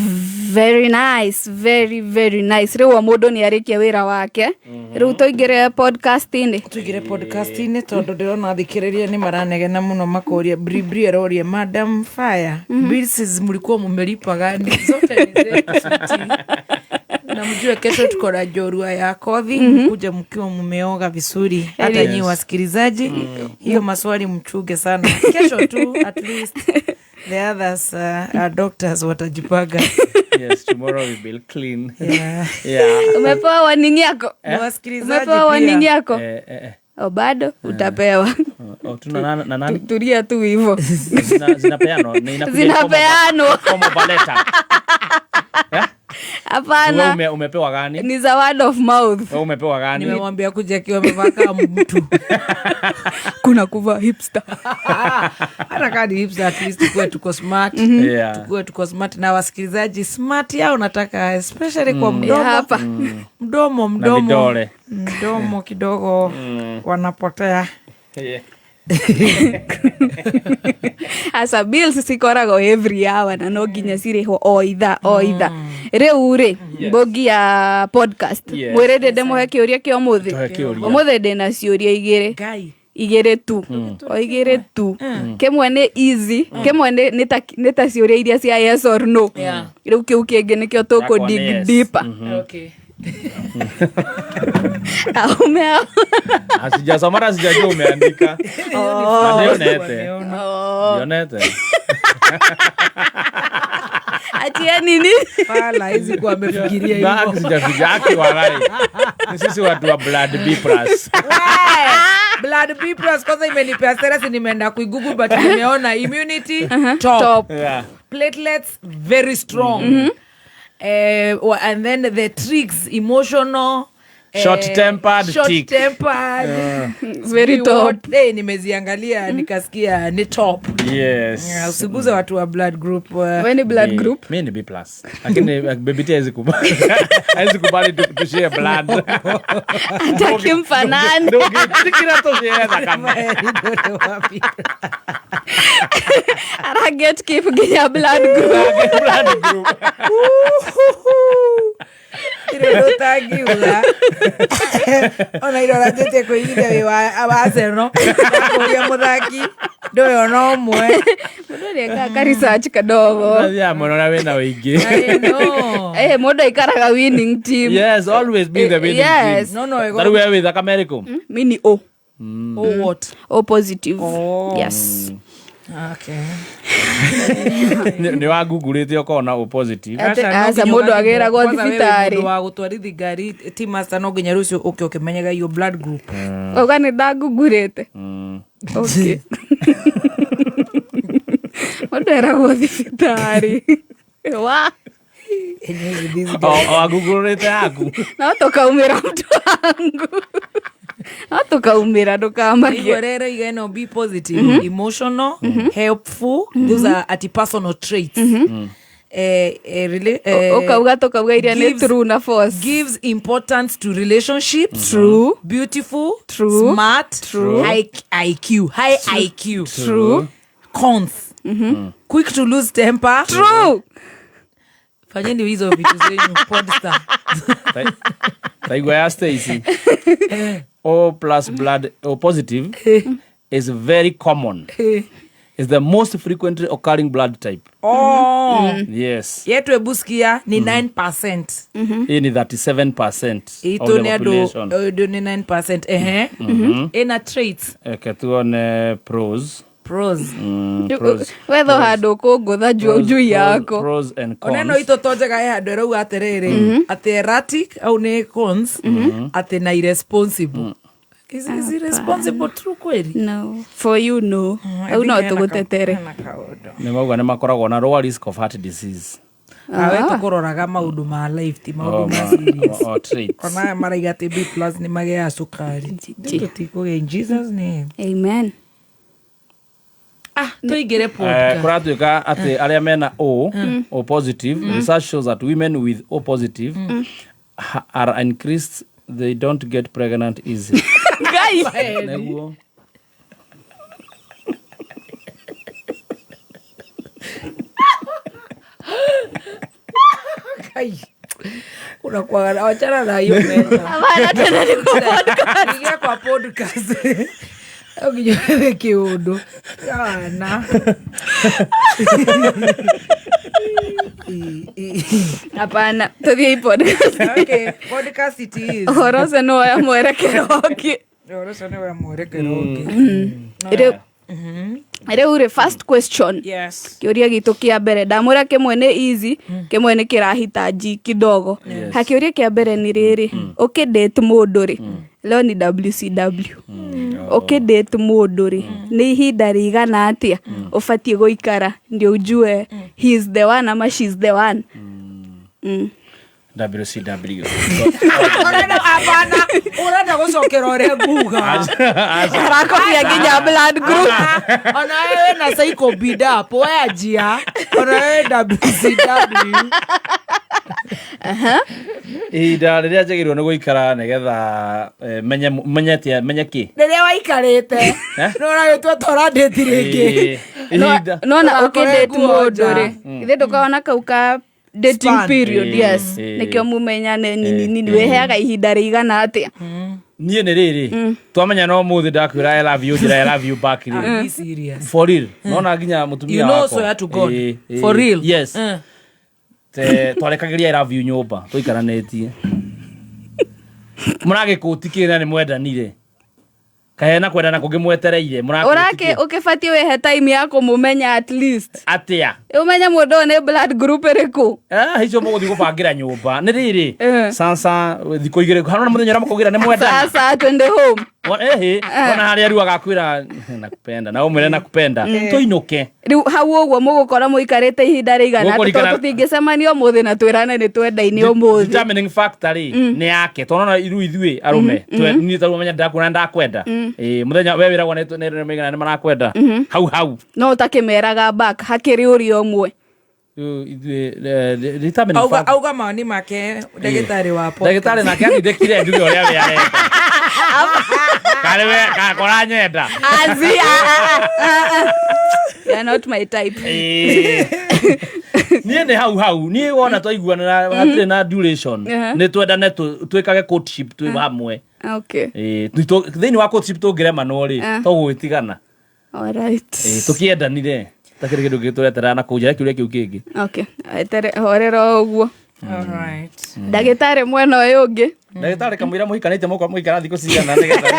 Very nice, very very nice. Rĩu o mũndũ nĩ arĩkia wĩra wake, rĩu tũingĩre podcast-inĩ. Tũingĩre podcast-inĩ tondũ ndĩrona athikĩrĩria nĩ maranegena mũno makoria bribri aroria madam fire bills mlikuwa mumelipa gani? Zote ni zetu na mjue kesho tuko na jorua ya kothi, mkuja mkiwa mmeoga vizuri hata Yes. nyi wasikilizaji, hiyo maswali mchuge sana kesho tu, at least the others are doctors watajipanga. Yes, tomorrow we will clean. Yeah. Yeah. Umepewa warning yako? Eh? Wasikilizaji Umepewa pia. warning yako? Eh. O bado utapewa. Oh, tuna na nani? Tulia tu hivo. Zinapeanwa. Ni inakuja in Zinapeanwa. form of a letter. Wewe Hapana, umepewa gani? Ni za word of mouth. Wewe umepewa gani? Nimemwambia kuja akiwa amevaa kama mtu. Kuna kuvaa hipster. Hata kama ni hipster, at least tukuwe tuko smart. Yeah. Tukuwe tuko smart na wasikilizaji smart yao nataka especially kwa mdomo. Hapa. Mdomo Na mdomo. vidole. Mdomo kidogo wanapotea. Yeah. Aca bills cikoragwo every hour na no nginya cirĩhwo o ithaa o ithaa. Rĩu rĩ, mbũgi ya podcast. Yes. Mwĩrĩ ndĩmũhe kĩũria kĩa ũmũthĩ. Tũhe kĩũria. Ũmũthĩ ndĩna ciũria igĩrĩ. Ngai. Igĩrĩ tu. O igĩrĩ tu. Kĩmwe nĩ easy, kĩmwe nĩ ta ciũria iria cia yes or no. Yeah. Rĩu kĩu kĩngĩ nĩkĩo tũkũ Yakwa nĩ dig yes. deeper. Okay. Aume hao. Sijasoma hata sijajua umeandika. Na ndionete. Ndionete. Atia nini? Pala hizi kwa amefikiria Na hivyo. sijafikiria aki walai. Ni sisi watu wa blood B plus. Blood B plus kwanza imenipea stress, nimeenda kuigugu but nimeona immunity top. Top. Yeah. Platelets very strong. And then the tricks emotional, Short-tempered tick. Short-tempered. Very top. Nimeziangalia nikasikia ni top. Yes. Yeah, usiguze watu wa blood group. Wewe ni blood group? Mi ni B plus. Lakini baby T hawezi kubali. Hawezi kubali tushare blood. Hataki mfanane. Ndũngĩtĩkĩra tũshare thakame. Ara get keep nginya blood group. Blood group. Ire ndũtangiuga. Ona irora njĩtie kwĩigithia wĩ wa Arsenal. Kũria mũthaki ndũyũ ona ũmwe. Mũndũ nĩekaga ka research kadogo. Ũrathiaga mũno na wĩna wĩingĩ. Eh, mũndũ aikaraga winning team. Yes, always be the winning Yes. team. No, no, Tarĩu we wĩ thakame ĩrĩkũ? Mi ni O. O what? O positive. Yes. Okay. Nĩ wagugurĩte ũkona O positive. Ate- Aca, no aca, nginya mũndũ ũgathiĩ agĩragwo kwanza wewe thibitarĩ. mũndũ wa gũtwarithi ngari team master no nginya rũciũ ũke ũkĩmenyaga your blood group. Auga nĩ ndangugurĩte. Okay. Mũndũ eragwo thibitarĩ. Wa. Wagugurĩte yaku. No tũkaumĩra mtu wangu. No tũkaumĩra ndũkamakie. Igua rĩrĩ iga ĩno be positive, emotional, helpful, those are ati personal traits. Ũkauga tũkauga iria nĩ gives- true na false. Gives importance to relationships. True. Beautiful. True. Smart. True. High IQ. High IQ. True. Cons. Quick to lose temper. True. Fanyeni hizo vitu zenyu podstar. Taigua ya Stacy. O plus blood O positive is very common. Is the most frequently occurring blood type. Oh. Yes. Yetu ebusikia ni 9%. Hii ni 37% of Itu the ni andũ population. ũndũ ni 9% ehe. Ina traits. Eke tuone pros. Pros. Pros. Wetho handũ ũkũngũtha jua Pros- njui pros- yako. Pros and cons. Oneno itå tonjega he handå ärauga atä atä erratic au nä cons atä na irresponsible. Is irresponsible true kweli? No. For you no. I Au think no hena tũgũtetere. hena kaũndũ. Nĩ mauga nĩ makoragwo na lower risk of heart disease. Awe tũkũroraga maũndũ ma life ti maũndũ Oh, ma serious. traits. Ona maraiga atĩ B plus nĩ magĩaga cukari. Tũtikũgĩa in Jesus name. Amen. Ah, tũingĩre podcast. Kũratuĩka atĩ arĩa mena O, O positive, research shows that women with O positive are increased, they don't get pregnant easily. Ngai. Nĩguo. Kai. Unakuwa wachana na hiyo meza. Hapana, tena ni kwa podcast. Ingia kwa podcast. Nginya wethe kĩũndũ. Kana. Hapana, tũthiĩ podcast. Okay, podcast it is. Ũhoro ũcio nĩ woya mwerekero ũngĩ. Ũhoro ũcio nĩ woya mwerekero ũngĩ. Rĩu rĩu rĩ first question. Yes. Kĩũria gitũ kĩa mbere ndamwĩra kĩmwe nĩ easy, kĩmwe nĩ kĩrahitaji kidogo. Yes. Ha kĩũria kĩa mbere nĩ rĩrĩ, ũkĩdate mũndũ rĩ, leo ni WCW. Ũkĩdate mũndũ rĩ, nĩ ihinda rĩigana atĩa ũbatiĩ gũikara ndio ujue he is the one ama she is the one? WCW. Ũrenda hapana, ũrenda gũcokera ũrĩa nguga. Arakobia nginya blood group. Ona wewe na psycho beat up, wanjia. Ona wewe WCW. Ihinda rĩrĩa njagĩrĩirwo nĩ gũikara nĩgetha menye menye atĩa menye kĩ Rĩrĩa waikarĩte, Eh? nĩ ũragĩtua ta ũrandĩti rĩngĩ. Eh, ihinda Nona Ũrakore ũkĩndate nguo mũndũ nja. rĩ, ithe ndũkaona kau ka dating Span. period, yes, nĩkĩo mumenyane nini nini, wĩheaga ihinda rĩigana atĩa? Niĩ nĩ rĩrĩ twamenya no mũthĩ ndakwĩra I love you, njĩra I love you back rĩ. Be serious. For real, nona nginya mũtumia You know, wakwa. swear to God. Eh, For real. Yes. Eh. Twarekagĩria I love you nyũmba tũikaranĩtie mũragĩkũti kĩna nĩ mwendanire kahena kwendana kũngĩ mwetereire mũrakũti Ũrakĩ ũkĩbatiĩ wĩhe time ya kũmũmenya at least. Atĩa? Ũmenye mũndũ ũyũ nĩ blood group ĩrĩkũ. Ah, icio mũgũthiĩ gũbangĩra nyũmba nĩ rĩrĩ Eh. sasa thikũ igĩrĩ hanona mũthenya ũrĩa mũkaugĩra nĩ mwendana. Sasa twende home. Ehe, ona harĩa rĩu agakwĩra nakupenda na ũmwĩre nakupenda tũinũke. Rĩu hau ũguo mũgũkora mũikarĩte ihinda rĩigana atĩa? Mũgũikara- Tondũ tũtingĩcemania ũmũthĩ na twĩrane nĩ twendaine ũmũthĩ. Determining factor rĩ nĩ yake tondũ ona iru ithuĩ arũme niĩ tarĩu menya ndakuona ndakwenda. Ĩĩ, mũthenya we wĩragwo nĩ nĩ nĩ marakwenda hau hau. No ũtakĩmeraga back hakĩrĩ ũrĩa ũmwe. Rĩu ithuĩ determining Auga factor auga mawoni make ndagĩtarĩ wa podcast. Ndagĩtarĩ nake atindĩkire njuge ũrĩa we arenda karĩ we kakora nyenda. Azi, ah, ah, ah, ah. You are not my type. Ĩĩ. Niĩ nĩ hau hau niĩ wona twaiguanĩra hatirĩ na duration. Nĩ twendane twĩkage courtship twĩ hamwe. Okay. Ĩĩ, thĩinĩ wa courtship tũngĩremanwo rĩ Ah. tũgũgĩtigana. All right. Ĩĩ, tũkĩendanire takĩrĩ kĩndũ gĩtũretera na kũu nja kĩũria kĩu kĩngĩ. Okay. Etere horera o ũguo. All right. Ndagĩtarĩ mwena ũyũ ũngĩ. Ndagĩtarĩ kamũira mũhikanĩtie mũkwa mũikara thikũ cigana nĩgetha rĩu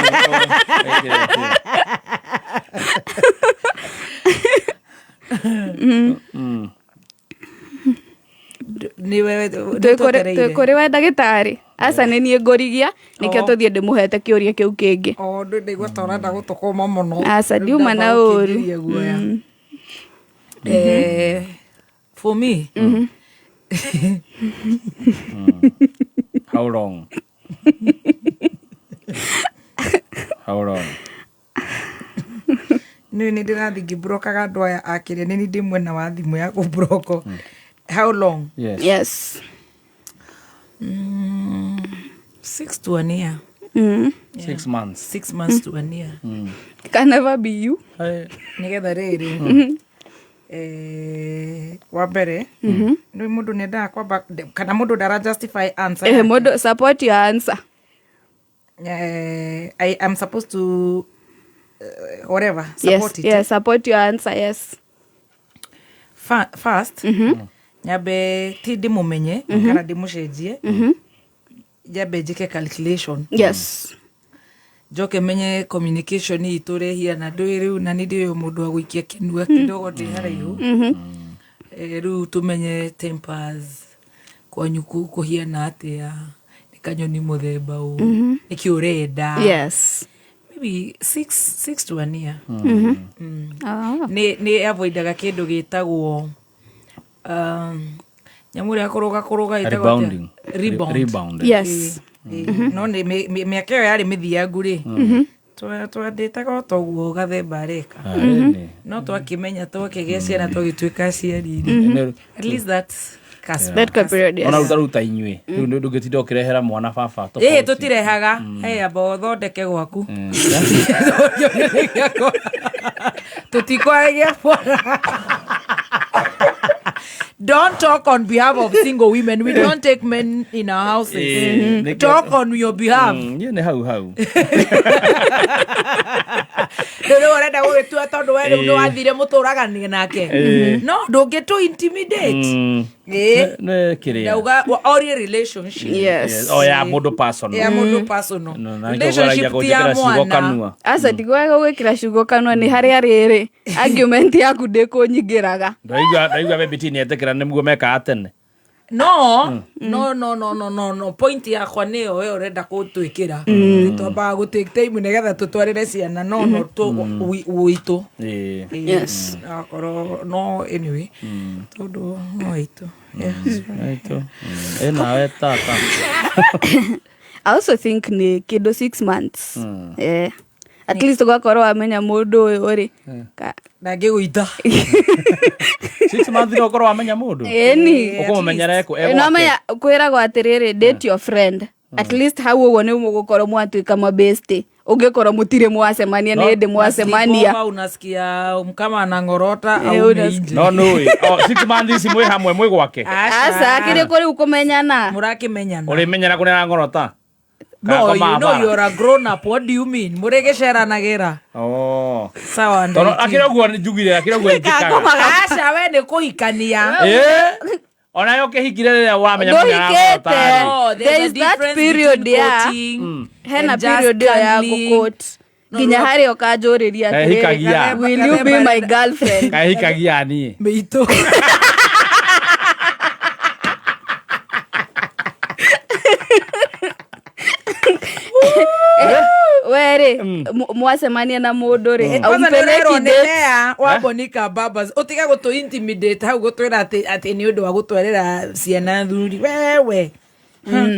Nĩ wewe Twĩ kũrĩ we ndagĩtarĩ. Aca nĩ niĩ ngũrigia nĩkĩo Oh. tũthiĩ ndĩmũhete kĩũria kĩu kĩngĩ. O ndũ ndaigua ta ũrenda gũtũkũma mũno. Aca Rĩu ndiuma na ndamba ũru. gũkĩngiria guoya. For me, How long? How long? Nĩ nĩ ndĩrathiĩ ngĩbrokaga andũ aya akĩrĩa nĩ niĩ ndĩ mwena wa thimũ ya kũbroko. How long? Yes. Yes. 6 to 1 year. 6 months. 6 months to 1 year. Can never be you. Nĩgetha rĩrĩ wa mbere nĩ mũndũ nĩendaga kwamba kana mũndũ ndara justify answer Eh, yake. mũndũ support your answer. I am supposed to whatever support Yes, it. yes, support your answer, yes. First nyambe ti ndĩmũmenye kana ndĩmũcenjie, nyambe njĩke calculation. Yes. Njoke menye communication itũ ũrĩa ĩhiana ndũĩ rĩu na nĩ ndĩ ũyũ mũndũ wa gũikia kĩnua kidogo ndĩ haraihu. Rĩu tũmenye tempers kwanyu kũhiana atĩa, nĩ kanyoni mũthemba ũ, nĩkĩ ũrenda. Yes. Maybe 6 to 1 year. Ah. Nĩ avoidaga kĩndũ gĩtagwo nyamũ ĩrĩa kũrũga kũrũga ĩtagwo atĩa? Rebounding. Rebound. Rebound. Yes. Ĩĩ, no nĩ mĩaka ĩyo yarĩ mĩthiangu rĩ twandĩtaga o toguo gathemba areka no twakĩmenya twakĩgĩa ciana twagĩtuĩka aciari rĩ at least that's That period, yes. Ona ruta ruta inyuĩ rĩu ndũngĩtinda ũkĩrehera mwana baba ĩĩ tofauti. tũtirehaga hey, amba ũthondeke gwaku tũtikwaragia bwana. Don't talk on behalf of single women. We don't take men in our houses. Talk on your behalf. Niĩ nĩ hau hau. Rĩu rĩu ũrenda gũgĩtua tondũ we rĩu nĩ wathire mũtũragania nake no ndũngĩtũ intimidate. Ĩĩ. Nĩ kĩrĩa Ndauga orie relationship. Yes. O ya mũndũ personal. Ya mũndũ personal. No, na nĩkĩo ngwaragia Relationship ti ya gũnjĩkĩra ciugo mwana. kanua. Aca ndigwega gwĩkĩra ciugo kanua nĩ harĩa rĩrĩ argument yaku ndĩkũnyingĩraga. Ndaigua ndaigua baby T nĩetĩkĩra nĩguo mekaga tene. No, no, no, no, no, no, no. Point yakwa nĩyo we ũrenda kũtwĩkĩra. Twambaga gũ take time nĩgetha tũtwarĩre ciana no no witũ. Yes. Akorwo no anyway. Tondũ no witũ. Yes. Witũ. Ĩ nawe tata. I also think ni kĩndũ 6 months. Eh. At least ũgakorwo wamenya mũndũ ũyũ rĩ. Ndangĩgũita. 6 months no ũkorwo wamenya mũndũ. Ĩni. Ũkũmũmenyera ekũ No menya kwĩragwo atĩrĩrĩ, date your friend. At least hau ũguo nĩ mũgũkorwo mwatuĩka mabesti. Ũngĩkorwo mũtirĩ mwacemania nĩ hĩndĩ mwacemania. Sleepover, unasikia kama anang'orota Eh, au unasikia- No nũĩ. Oh, 6 months ici mwĩ hamwe mwĩ gwake. Aca kĩrĩ kũ rĩu kũmenyana. Mũrakĩmenyana. Ũrĩmenyera kũrĩa arang'orota. No, you know you're a grown up. What do you mean? Mũrĩgĩceranagĩra. Oh. Sawa. Tondũ akĩra ũguo njugire akĩra ũguo njĩkaga. Aca we nĩ kũhikania. Ĩ. Ona yo kĩhikire rĩrĩa wamenya mũndũ arang'orota Ndũhikĩte. rĩ. No, there's There a is that difference period between ya courting hena and just period ĩyo ya cuddling. gũkũt nginya harĩa ũkanjũrĩria Ehikagia. atĩrĩrĩ, will you be my girlfriend? Kahikagia niĩ. Mĩitũ. Werĩ mwacemania na mũndũ rĩ, Kwanza nĩ ũrerwo aumpeleki nĩ date. Lea wa Monica Babas ũtige gũtũ intimidate hau gũtwĩra atĩ nĩ ũndũ wa gũtwarĩra ciana thuri wewe.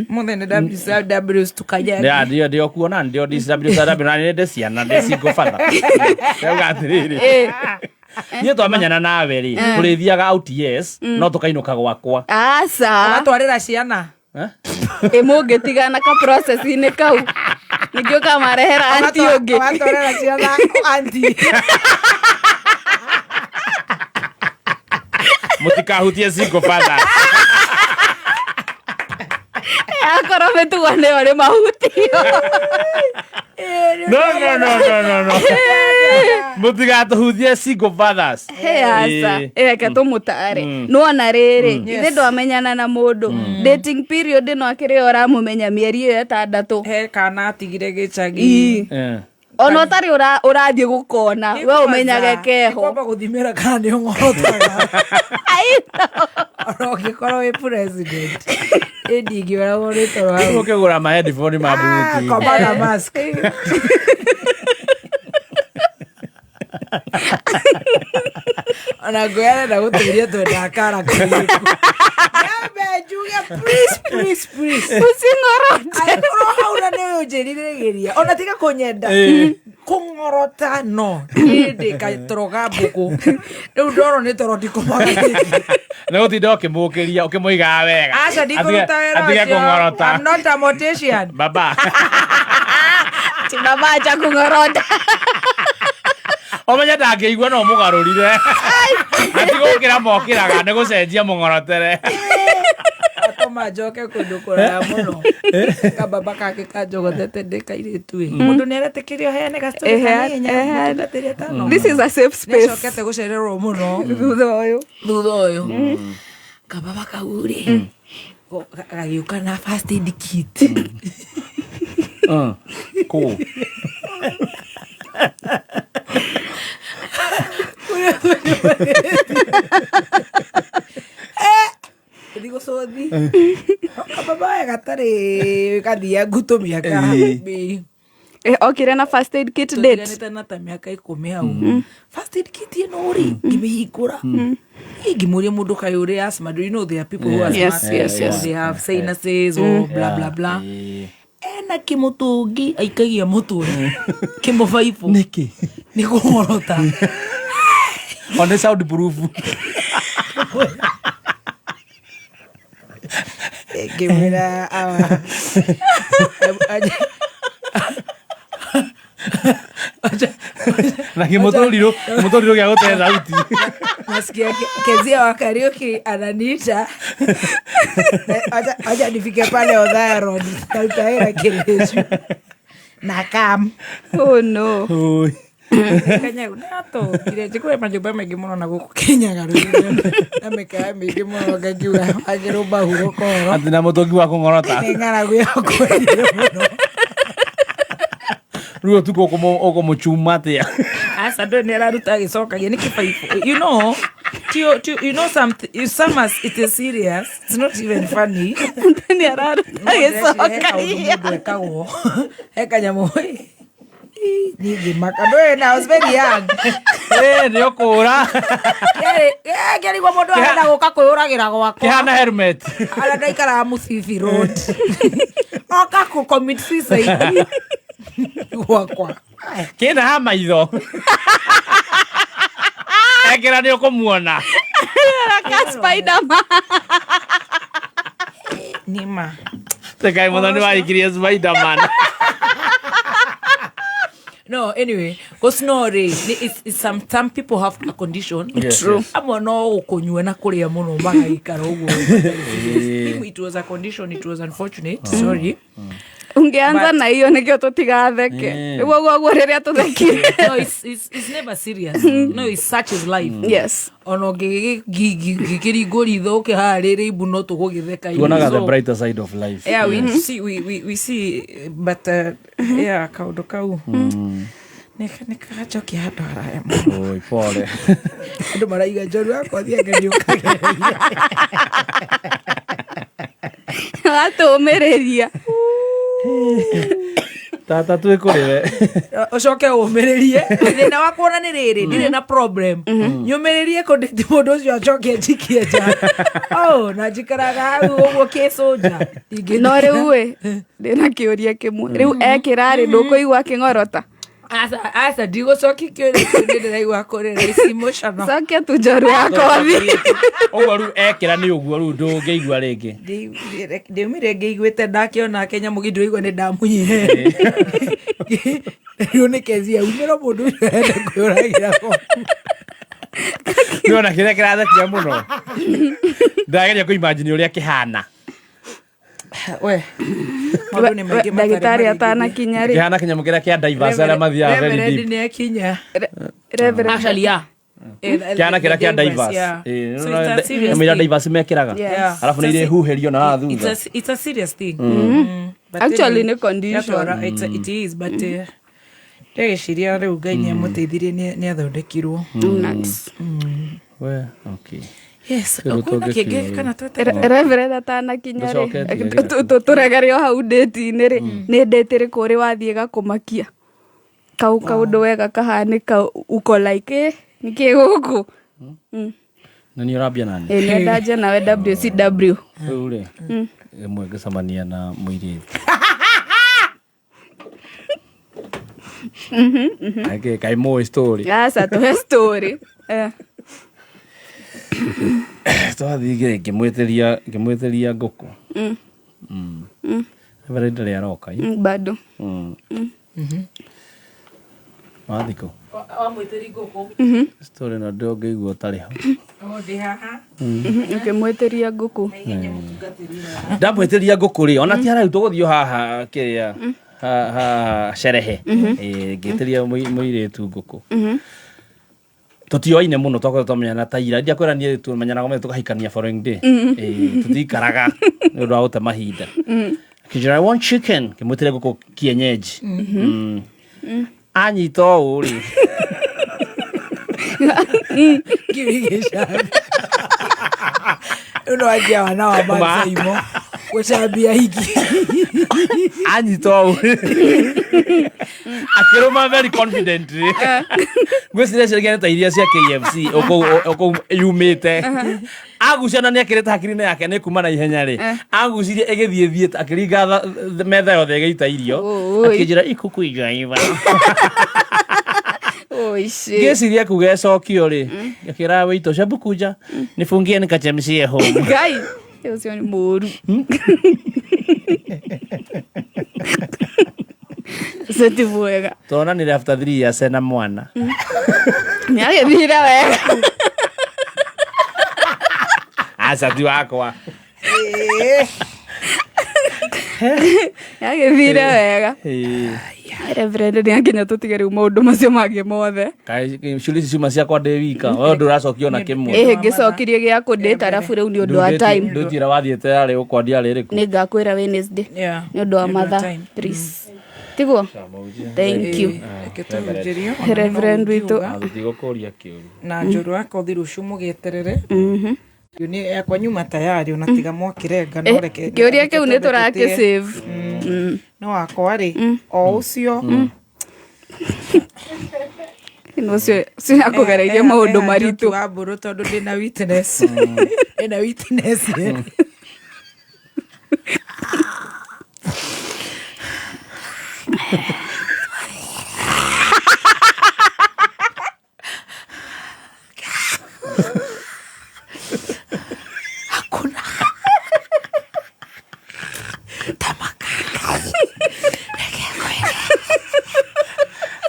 Mũthenya WCW tukajagi. Ndio ndio kuona ndio DCW na nĩ ndĩ ciana ndĩ single father. Ndauga atĩrĩrĩ. Niĩ twamenyana nawe rĩ, tũrĩthiaga out, yes, no tũkainũka gwakwa. Aca. Ũgatwarĩra ciana. Ĩ mũngĩtigana ka process-inĩ kau ningĩ ũkamarehera anti ũngĩ. Ũgatwarĩra ciana anti. Mũtikahutie single father. Akorwo mĩtugo nĩyo nĩ mahutio. No, no, no, no, no, no. Mũtigatũhutie single fathers. He aca. Ĩ. Reke tũmũtare nĩwona rĩrĩ ithe ndwamenyana na mũndũ dating period ĩno akĩrĩ o ũramũmenya mĩeri ĩyo 6. He kana atigire gĩcagi. Ona ũtarĩ ũrathiĩ gũkona we ũmenyage keho. Kwamba gũthimĩra kana nĩ ũng'orotaga. Ona ũngĩkorwo wĩ president ĩ ndingĩoragwo nĩ toro hau. Ũkĩgũra ma headphone ma Bluetooth. Koma na mask. Ona ngũya arenda gũtũria twendaga kara kairĩku. Nyambe njuge please, please, please. Ũcing'orote. Angĩkorwo hau na nĩ ũnjĩrirĩgĩria ona tiga kũnyenda kũng'orota no niĩ ndĩ katoro ka mbũkũ rĩu ndorwo nĩ toro ndikomaga. Nĩ gũtinda ũkĩmũkĩria ũkĩmũigaga wega. Aca ndikũruta wĩra Atige ũcio. kũng'orota. I'm not a mortician. Baba. Ti baba acha kũng'orota. Ũmenye ndangĩigua no mũgarũrire. Atigũkĩra mokĩraga nĩ gũcenjia mũng'orotere. Atũma njoke kũndũ kũraya mũno kababa kake kanjogotete ndĩ kairĩtu ĩ mũndũ nĩ aretĩkĩrio heane gastori Eheane. This is a safe space. nĩacokete gũcererwo mũno thutha ũyũ. Thutha ũyũ kababa kau rĩ gagĩũka na first aid kit. Kũ? Thi gũcũthi kababa we gatarĩ gathia ngutũ mĩaka Okire na first aid kit date. Tũtiganĩte na ta mĩaka 10 hau. First aid kit ĩno rĩ ngĩmĩhingũra ngĩmũria mũndũ kaĩ ũrĩ asthma. Do you know there are people who are Yes, asthmatic yes, yes. or they have sinuses or blah blah blah? Ena kĩmũtũngi aikagia mũtwe kĩmũbaibũ. Nĩkĩ? Nĩ kũng'orota. One sound proof. Ngĩmwĩra awa Na kĩmũtũrirũ kĩmũtũrirũ gĩa gũte thauti. Nasikia Kezia wa Kariuki ananiita. Acha nifike pale Othaya Road tautaira Kĩrĩcu na kam. Oh no. Kenya natũngire njikũre manyũmba maingĩ mũno na gũkũ Kenya garũrĩ na mĩkawa mĩingĩ mũno ngakiuga wagĩrũmba hurũka ũhoro. Atĩ na mũtũngi wa kũng'orota. Nĩ ng'aragu ya kwendire mũno. Rĩu ũtukũ ũkũmũchuma atĩa? Aca ndũĩ nĩ araruta agĩcokagia nĩ kĩbaibũ. You know some as it is serious. It's not even funny. Nĩ araruta gĩcoka. Mũndũ ekagwo he kanyamũ ningĩmaka ndũĩ na I was very young. Nĩ ũkũra. Kĩarigwo mũndũ arenda gũka kwĩyũragĩra gwakwa. Kĩhana helmet. Arĩa ndaikaraga Mũcibi Road. Oka kũ commit suicide gwakwa. Kĩna ha maitho. Ekĩra nĩ ũkũmuona. Ka Spiderman. Nima. Tekai mũno nĩ waikirie Spiderman. No, anyway, gũcnore it's some people have a condition. Yes, True. yes. Amwe no gũkũnyua na kũrĩa mũno magaikara ũguo. It was a condition, it was unfortunate. Sorry. Ungeanza na hiyo nĩkĩo tũtigatheke. Nĩguo guoguo rĩrĩa tũthekire. No, it's never serious. No, it's such is life. Yes. Ona ũngĩkĩringwo ritho ũkĩharĩrĩ imbu no tũgũgĩtheka. Tuonaga the brighter side of life. Yeah, we see, we see, but yeah, kaũndũ kau nĩ kagacokia handũ haraya mũno. Oi, pole. Andũ maraiga njoru yakwa thianga nĩ ũkageria. Watũmĩrĩria. Tata twĩ kũrĩ we. Ũcoke ũmĩrĩrie thĩna wakwa ona nĩ rĩrĩ ndirĩ na problem nyũmĩrĩrie kũndĩti mũndũ ũcio acoke njikie nja. Oh, na njikaraga hau ũguo kĩcũnja. No rĩu ĩ ndĩna kĩũria kĩmwe. Rĩu ekĩra rĩ ndũkũigua akĩng'orota. Aca aca ndigũcokia kĩũria kĩu nĩ ndĩraigua kũrĩra. It's emotional. Cokia tu njoru ya kothi. Ũguo rĩu ekĩra nĩ ũguo rĩu ndũngĩigua rĩngĩ. Ndiumire ngĩiguĩte ndakĩona kanyamũ gĩ ndĩraigua nĩ ndamunyire. Rĩu nĩ kezi aumĩra mũndũ ũcio arenda kwĩyũragĩra gwaku. Nĩwona kĩrĩa kĩrathekia mũno. Ndageria kũ imagine ũrĩa kĩhana. We maũndũ nĩ maingĩ matarĩ Ndagĩtarĩ marĩngĩria. atanakinya rĩ. Kĩhana kĩnyamũ kĩrĩa kĩa divers arĩa mathiaga very Reverend deep. nĩ akinya. Reverend. Actually, yeah. Kĩhana kĩrĩa kĩa divers. Yeah. Ĩĩ, So it's a serious nĩ thing. divers mekĩraga. Yeah. Arabu nĩ irĩ huhĩrio na haha thutha. It's a serious thing. But Actually, anyway, nĩ condition. yatwara, it is, but ndĩgĩciria rĩu Ngai nĩ amũteithirie nĩ athondekirwo. Nice. We, okay. Yes, Rĩu kwĩna kĩngĩ tũngĩkiuga. kana tweterere? Reverend atanakinya rĩ Ndũcoketie gĩake. tũregere o hau ndĩti-inĩ rĩ nĩ ndĩti ĩrĩkũ ũrĩ wathiĩ gakũmakia kau kaũndũ wega kahanĩka uko like nĩkĩ gũkũ? Na nĩ ũrambia nani? Ĩ nĩ ndanjia nawe WCW. Rĩu rĩ, rĩmwe ngĩcemania na mũirĩtu. Kaĩ kaĩ mũĩ story. Aca tũhe story. Twathiĩ ngĩmwĩtĩria ngũkũ. Reverend ndarĩ aroka. Bado. Wathikũ. Wamwĩtĩri ngũkũ. Story na ndũngĩigua ũtarĩ ho. Oh, ndĩ haha. Ũkĩmwĩtĩria ngũkũ. Ndamwĩtĩria ngũkũ rĩ, ona ti haraihu tũgũthiĩ o haha kĩrĩa haha sherehe. Ngĩtĩria mũirĩtu ngũkũ. Tũtioaine mũno twakoretwo twamenyana ta ira. Ndiakwĩra niĩ tũmenyanaga ũmũthĩ tũkahikania following day. Tũtikaraga nĩ ũndũ wa gũte mahinda. Akĩnjĩra I want chicken. Ngĩmwĩtĩria ngũkũ kienyeji. Anyita ũũ rĩ. Kĩu gĩcambi. Rĩu no wanjia wana wa Masaimo gũcambia hiki. Anyita ũũ akĩrũma very confidently. Ngwĩciria ciringi ta iria cia KFC ũkũu yumĩte. Agucia na nĩekĩrĩte hakiri-inĩ yake nĩ kuma na ihenya rĩ. Agucirie ĩgĩthiĩ thiĩte akĩringa metha yothe ĩgĩita irio. Oi. Akĩnjĩra ikuku ijaiva. Oici. Ngĩciria kuga ĩcokio rĩ. Akĩra wĩito ũcio bukuja nifungie nikachemshie home. Ngai ũcio nĩ mũũru. Ũcio ti mwega. Tuonanire after 3 years ena mwana. Nĩ agĩthire wega. Aca ti wakwa. Nĩ agĩthire wega. Reverend nĩ akinya tũtige rĩu maũndũ macio mangĩ mothe. Kaĩ ciũria ici ciuma ciakwa ndĩ wika. We ndũracokia ona kĩmwe. Ĩhĩ ngĩcokirie gĩa kũndĩta arabu rĩu nĩ ũndũ wa time. Ndũti ĩrĩa wathiĩte yarĩ ũkwandia yarĩ ĩrĩkũ? Nĩ ngakwĩra Wednesday. Yeah. Nĩ ũndũ wa Nĩ ũndũ wa matha time. please. Tiguo? Thank you. Reke tũhunjĩrio. Reverend witũ. Tũtigũkũria kĩũru. Na njũru wa kothi rũciũ mũgĩeterere. Nĩ yakwa nyuma tayari ona tiga mwakĩrenga no reke. Kĩũria kĩu nĩ reke twambe tũtĩe. tũrakĩ-save. No wakwa rĩ o ũcio Ĩno ũcio ũcio akũgereirie maũndũ maritũ. Wa mbũrũ tondũ ndĩna witness. Ndĩna witness.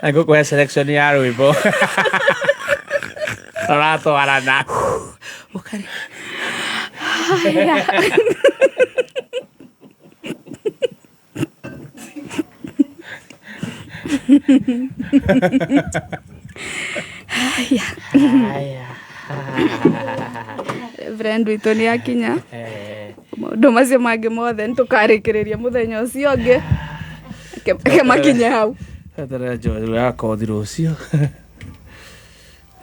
Ngũkũhe selection ya rwĩmbo. Tũratwarana. Haya. Reverend witũ nĩ akinya. Maũndũ macio mangĩ mothe nĩ tũkarĩkĩrĩria mũthenya ũcio ũngĩ. Reke makinye hau. Eterera njũru ya kothi rũciũ.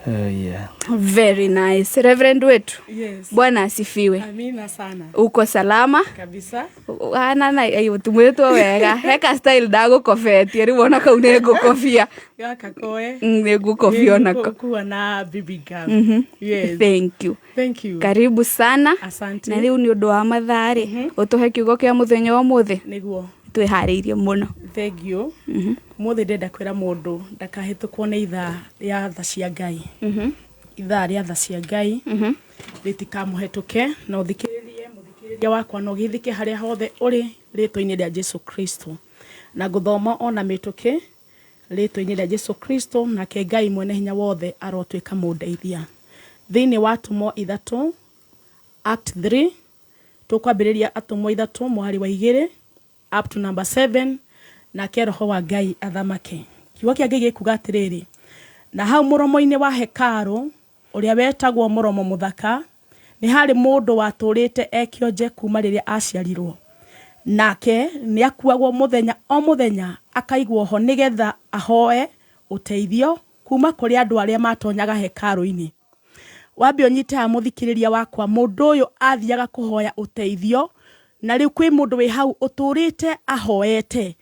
Yeah. Very nice. Reverend wetu. Yes. Bwana asifiwe. Amina sana. Uko salama? Kabisa. Ana na ayo tumwetwo wega. Heka style ndagũkobetie rĩu ona kau nĩ ngũkobia. Gaka koe. Nĩ ngũkobia onako. Kuwa na bibi gam. Yes. Thank you. Thank you. Karibu sana. Asante. Na rĩu nĩ ũndũ wa mathaa rĩ, ũtũhe kiugo kĩa mũthenya wa ũmũthĩ. Nĩguo. Twĩharĩirie mũno. Thank you. Mũthĩ ndĩrenda kwĩra mũndũ ndakahĩtũkwo nĩ ithaa rĩa tha cia Ngai. Ithaa rĩa tha cia Ngai rĩtikamũhetũke na ũthikĩrĩrie mũthikĩrĩria wakwa na ũgĩthike harĩa hothe ũrĩ rĩtwa-inĩ rĩa Jesu Kristo. Na ngũthoma ona mĩtũkĩ rĩtwa-inĩ rĩa Jesu Kristo, nake Ngai mwene hinya wothe arotuĩka mũndeithia. Thĩinĩ wa Atũmwo 3, Act 3, tũkwambĩrĩria Atũmwo 3 mũhari wa 2 up to number 7, nake roho wa Ngai athamake. Kiugo kĩa Ngai gĩkuga atĩrĩrĩ, na hau mũromo-inĩ wa hekarũ ũrĩa wetagwo mũromo mũthaka, nĩ harĩ mũndũ watũrĩte e kĩonje kuma rĩrĩa aciarirwo. Nake nĩ akuagwo mũthenya o mũthenya akaigwo ho nĩgetha ahoe ũteithio kuma kũrĩ andũ arĩa matonyaga hekarũ-inĩ. Wambe ũnyite haha mũthikĩrĩria wakwa, mũndũ ũyũ athiaga kũhoya ũteithio, na rĩu kwĩ mũndũ wĩ hau ũtũrĩte ahoete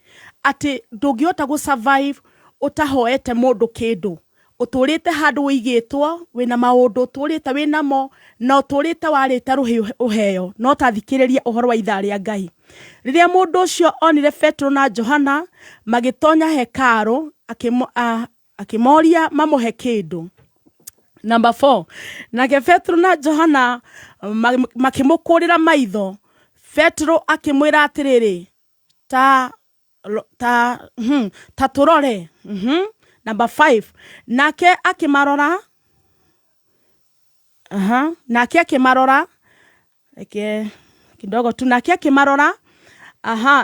atĩ ndũngĩhota gũ survive ũtahoete mũndũ kĩndũ. Ũtũrĩte handũ wĩigĩtwo, wĩna maũndũ ũtũrĩte wĩnamo, na ũtũrĩte warĩte rũhĩ ũheo, no ta thikĩrĩria ũhoro wa ithaa rĩa Ngai. Rĩrĩa mũndũ ũcio onire Petero na Johana magĩtonya hekarũ, akĩmoria mamũhe kĩndũ. Number 4, nake Petero na Johana makĩmũkũrĩra maitho. Petero akĩmwĩra atĩrĩrĩ, ta tũrore. Number 5, nake akĩmarora. Nake akĩmarora. Reke kidogo tu. Nake akĩmarora.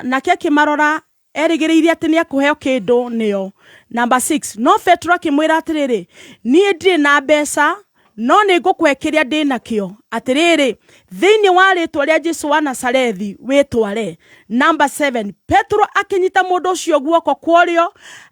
Nake akĩmarora erĩgĩrĩire atĩ nĩ ekũheo kĩndũ nĩo. Number 6, no Petero akĩmwĩra atĩrĩrĩ, niĩ ndirĩ na mbeca, no nĩ ngũkũhe kĩrĩa ndĩ nakĩo. Atĩrĩrĩ, thĩinĩ wa rĩtwa rĩa Jesu wa Nazarethi wĩtware. Number 7, Petero akĩnyita mũndũ ũcio guoko kwa ũrĩo,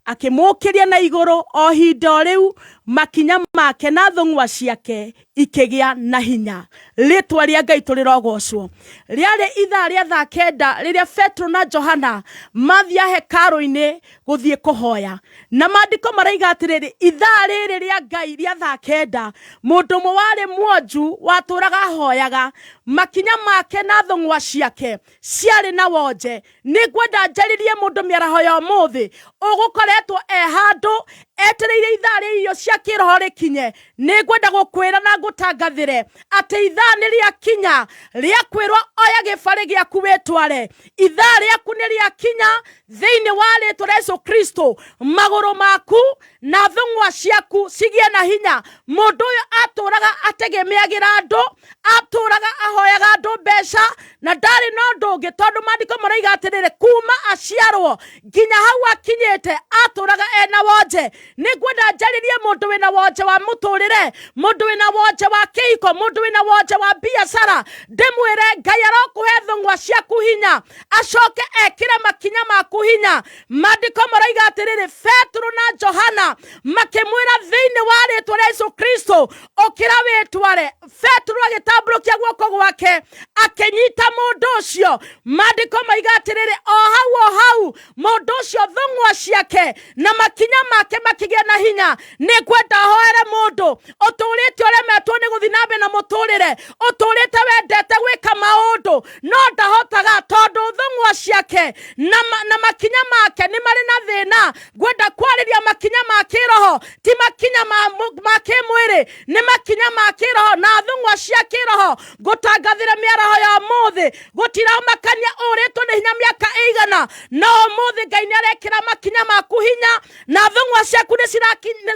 akĩmũũkĩria na igũrũ o ihinda o rĩu makinya make na thũng'wa ciake ikĩgĩa na hinya. Rĩtwa rĩa Ngai tũrĩrogocwo. Rĩarĩ ithaa rĩa thaa 9 rĩrĩa Petero na Johana mathia hekarũ-inĩ gũthiĩ kũhoya. Na maandĩko maraiga atĩrĩrĩ, ithaa rĩrĩ rĩa Ngai rĩa thaa 9, mũndũ ũmwe warĩ mwonju watũraga ahoyaga, makinya make na thũng'wa ciake ciarĩ na wonje. Nĩ ngwenda njarĩrie mũndũ mĩaraho ya ũmũthĩ ũgũkoretwo e handũ etereire ithaa rĩa irio cia kĩroho rĩkinye. Nĩ ngwenda gũkwĩra na ngũtangathĩre atĩ ithaa nĩ rĩakinya rĩa kwĩrwo oya gĩbarĩ gĩaku wĩtware. Ithaa rĩaku nĩ rĩakinya thĩinĩ wa rĩtwa rĩa Jesu Kristo, magũrũ maku na thũng'wa ciaku cigĩe na hinya. Mũndũ ũyũ atũraga ategemeagĩra andũ, atũraga ahoyaga andũ mbeca, na ndarĩ na ũndũ ũngĩ, tondũ maandĩko Maraiga atĩrĩrĩ, kuma aciarwo nginya hau akinyĩte atũraga ena wonje. Nĩ ngwenda njarĩrie mũndũ wĩna wonje wa mũtũrĩre, mũndũ wĩna wonje wa kĩhiko, mũndũ wĩna wonje wa biacara, ndĩmwĩre Ngai arokũhe thũng'wa ciaku hinya, acoke ekĩre makinya maku hinya. Maandĩko maraiga atĩrĩrĩ, Petero na Johana makĩmwĩra thĩinĩ wa rĩtwa rĩa Yesu Kristo, ũkĩra wĩtware. Petero agĩtambũrũkia guoko gwake akĩnyita mũndũ ũcio. Maandĩko maiga atĩrĩrĩ, o hau o hau mũndũ ũcio thũng'wa ciake na makinya make makĩgĩa na hinya. Nĩ ngwenda hoere mũndũ ũtũrĩte ũremetwo nĩ gũthiĩ na mbere na mũtũrĩre, ũtũrĩte wendete gwĩka maũndũ no ndahotaga tondũ thũng'wa ciake na makinya make nĩ marĩ na thĩna. Ngwenda kwarĩria makinya ma kĩroho, ti makinya ma kĩmwĩrĩ, nĩ makinya ma kĩroho na thũng'wa cia kĩroho. Ngũtangathĩra mĩaraho ya ũmũthĩ, gũtiramakania ũrĩtwo nĩ hinya mĩaka ĩigana, no ũmũthĩ Ngai nĩ arekĩra makinya maku hinya na thũng'wa ciaku nĩ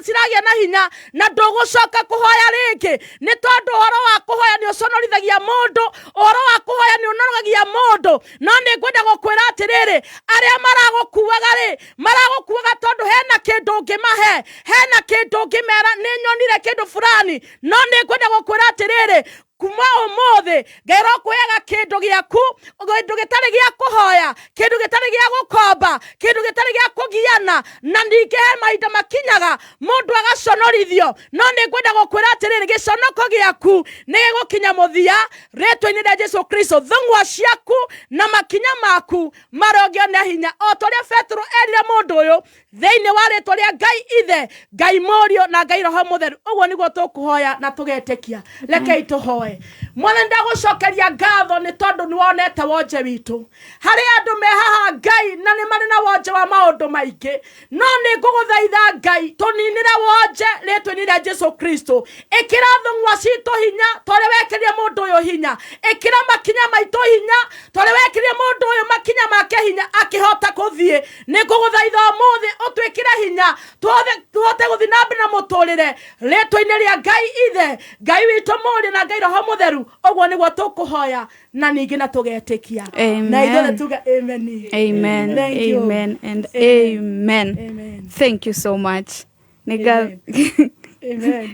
ciragĩa na hinya, na ndũgũcoka kũhoya rĩngĩ, nĩ tondũ ũhoro wa kũhoya nĩ ũconorithagia mũndũ, ũhoro wa kũhoya nĩ ũnoragia mũndũ. No nĩ ngwenda gũkwĩra atĩrĩrĩ, arĩa maragũkuaga rĩ, maragũkuaga tondũ hena kĩndũ ũngĩmahe, hena kĩndũ ũngĩmera, nĩ nyonire kĩndũ fulani. No nĩ ngwenda gũkwĩra atĩrĩrĩ, kuma ũmũthĩ Ngai arokũheaga kĩndũ gĩaku, kĩndũ gĩtarĩ gĩa kũhoya, kĩndũ gĩtarĩ gĩa gũkomba, kĩndũ gĩtarĩ gĩa kũgiana. Na ningĩ he mahinda makinyaga mũndũ agaconorithio, no nĩ ngwenda gũkwĩra atĩrĩrĩ, gĩconoko gĩaku nĩ gĩgũkinya mũthia rĩtwa-inĩ rĩa Jesu Kristo. Thũng'wa ciaku na makinya maku marogio na hinya, o ta ũrĩa Petero erire mũndũ ũyũ, thĩinĩ wa rĩtwa rĩa Ngai Ithe, Ngai Mũriũ na Ngai Roho Mũtheru. Ũguo nĩguo tũkũhoya na tũgetĩkia. Rekei tũhoe. Mwathani, ndagũcokeria ngatho nĩ tondũ nĩ wonete wonje witũ. Harĩ andũ me haha Ngai na nĩ marĩ na wonje wa maũndũ maingĩ, no nĩ ngũgũthaitha Ngai tũninĩre wonje rĩtwa-inĩ rĩa Jesu Kristo. Ĩkĩra thũng'wa citũ hinya ta ũrĩa wekĩrire mũndũ ũyũ hinya, ĩkĩra makinya maitũ hinya ta ũrĩa wekĩrire mũndũ ũyũ makinya make hinya akĩhota kũthiĩ. Nĩ ngũgũthaitha ũmũthĩ ũtwĩkĩre hinya tũhote gũthiĩ na mbere na mũtũrĩre rĩtwa-inĩ rĩa Ngai Ithe, Ngai witũ Mũriũ na Ngai Roho Mũtheru. Ũguo nĩguo tũkũhoya na ningĩ na tũgetĩkia. Na ithuothe tuge amen. Amen. Thank you. Amen and amen. Thank you so much. Nĩ Amen.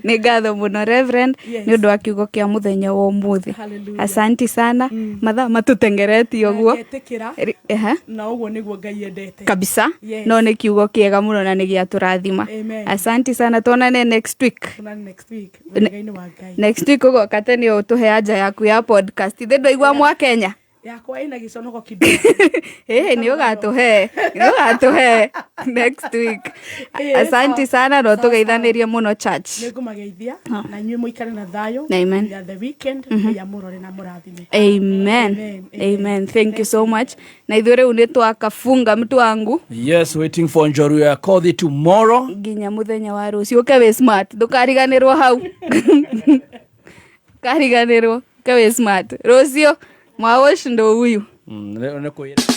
Nĩ ngatho mũno Reverend Yes. nĩ ũndũ wa kiugo kĩa mũthenya wa ũmũthĩ. Hallelujah. Asanti sana. Mathaa matũtengeretie ũguo. Ngetĩkĩra Ehe. na ũguo nĩguo Ngai endete Kabisa. Yes. No nĩ kiugo kĩega mũno na nĩ gĩatũrathima. Amen. Asanti sana, tuonane next week. Tuonane next week wega-inĩ wa Ngai. Next week ũgoka tene ũtũhe anja yaku ya podcast. Ithe ndwaigua mwa Kenya. Yakwa ĩna gĩconoko kidogo. Ĩĩ nĩ ũgatũhe, nĩ ũgatũhe next week. Ĩĩ, Asanti sawa. sana no Sawa, sawa. tũgeithanĩrie mũno church. Nĩngũmageithia na inyuĩ mũikare na thayũ. Amen. Ya the weekend Ngai amũrore na mũrathime. Amen. Amen. Amen. Thank you so much. Na ithuĩ rĩu nĩ twakafunga mtu wangu Yes, waiting for Njoru ya Kothi tomorrow. Nginya mũthenya wa rũciũ. Ũke wĩ smart, ndũkariganĩrwo hau. Kariganĩrwo, ũke wĩ smart. Rũciũ mwawosh ndo huyu. Nĩ kwĩra.